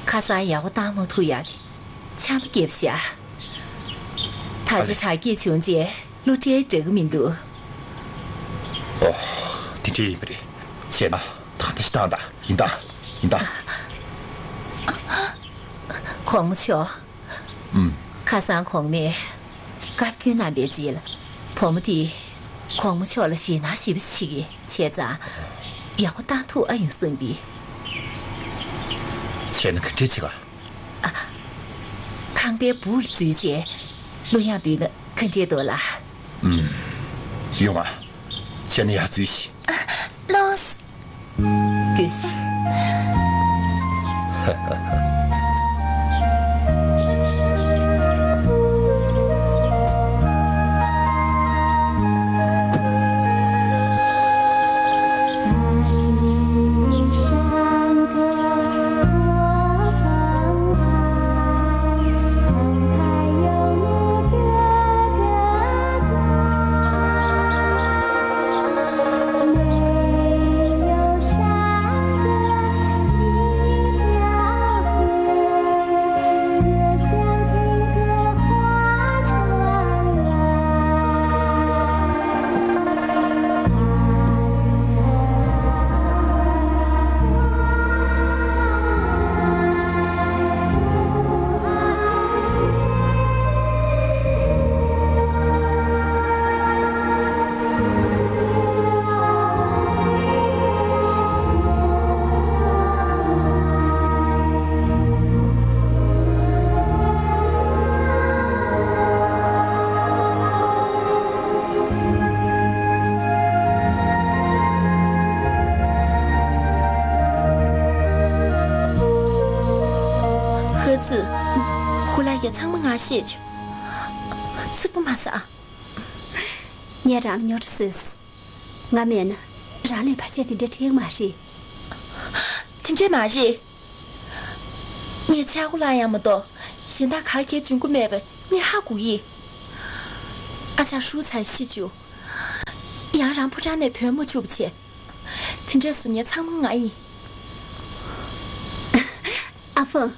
ཁ་སང་ཡག་པོ་བཏང་མ་ཐུབ་ཡག་དེ་ཆམ་པ་བརྒྱབ་ཤག་ད་ཆ་ཨ་ལེ། དྲག་སྐྱེད་བྱུང་རྗེས་གླུ་གྲལ་འདྲ་གི་མི་འདུག་ཨོ། དེ་འདྲ་ཡིན་པ་རེད། བྱས་ན་ད་ལྟ་ཞིག་བཏང་དང་། ཡིན་ད། ཡིན་ད། གོང་མ་མཆོག་ཨུམ། ཁ་སང་གོང་མས་བཀའ་བཀྱོན་གནང་པའི་རྗེས་ལ། བུ་མོ་དེས་གོང་མ་མཆོག་ལ་ཞེད་སྣང་ཞེ་པོ་ཅིག་བྱས་ཙང་། ཡག་པོ་བཏང་ཐུབ་ཨ་ཡོང་བསམ་པས། བྱས་ན་ག་འདྲས་བྱེད་ག་ཨ། ཁང་པའི་སྦུག་ལ་འཛུལ་རྗེས་གླུ་དབྱངས་འབུལ་ན་ག་འདྲས་འདུག་ལགས། ཨུམ། ཡོང་ང་། བྱས་ན་ཡར་འཛུལ་ཞིག་ལོངས། དགོས་ཤིག་ཚང་མ་ང་ཤེས་བྱུང་། ཚིག་པ་མ་ཟ། ངས་རང་ལ་རྙོག་དྲ་བཟོས་སོང་། ང་མེད་ན་རང་ལ་བར་ཆད་དེ་འདྲ་འཕྲད་ཀྱི་མ་རེད། དེ་འདྲས་མ་རེད། ངས་ཆག་སྒོ་ལངས་ཡག་མ་གཏོགས་གཞན་དག་ག་གེ་འབྱུང་གི་མེད་པ་ངས་ཧ་གོ་གི། ཨ་ཅག་ཧྲུའུ་ཚའེ་ཤི་བྱུང་། ཡང་རང་ཕོ་བྲང་ནས་ཐོན་མ་བཅུག་པ་བྱས། དེ་འདྲས་སུ་ངས་ཚང་མ་ང་ཡིན། ཨ་ཧྥང་།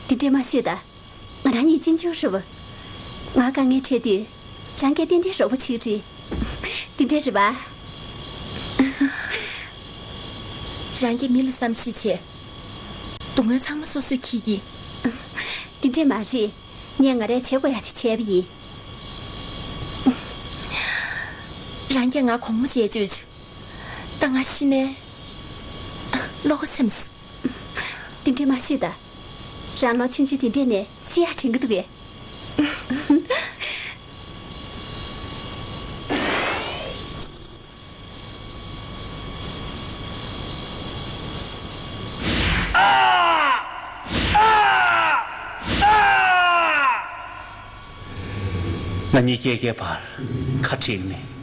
དེ་འདྲས་མ་ཤོད་ད། ང་རང་གཉིས་གཅེན་གཅུང་རེད་པ། ང་དཀའ་ངལ་འཕྲད་དུས་རང་གིས་ཏན་ཏན་རོགས་པ་བྱེད་ཀྱི་རེད། དེ་འདྲས་རེད་པ། རང་གིས་མི་ལ་བསམ་ཤེས་བྱས། སྡུག་བསྔལ་ཚང་མ་སོ་སོས་འཁྱེར་གྱི། དེ་འདྲས་མ་རེད། ངས་ང་རས་བྱེད་དགོས་ཡག་དེ་བྱས་པ་ཡིན། རང་གིས་ང་གོང་མོ་བྱས་བཅུག་བྱུང་། ད་ང་ཤི་ནས་བློ་ཁ་ཚིམས་སོང་། དེ་འདྲས་མ་བཤད་ད། རང་ལོ་ཆུང་ཆུང་དེ་འདྲས་ནས་ཤི་ཡག་དྲན་གྱི་འདུག་པས། ང་གཉིས་སྐྱེས་སྐྱེས་བར་ཁ་བྲལ་ནས།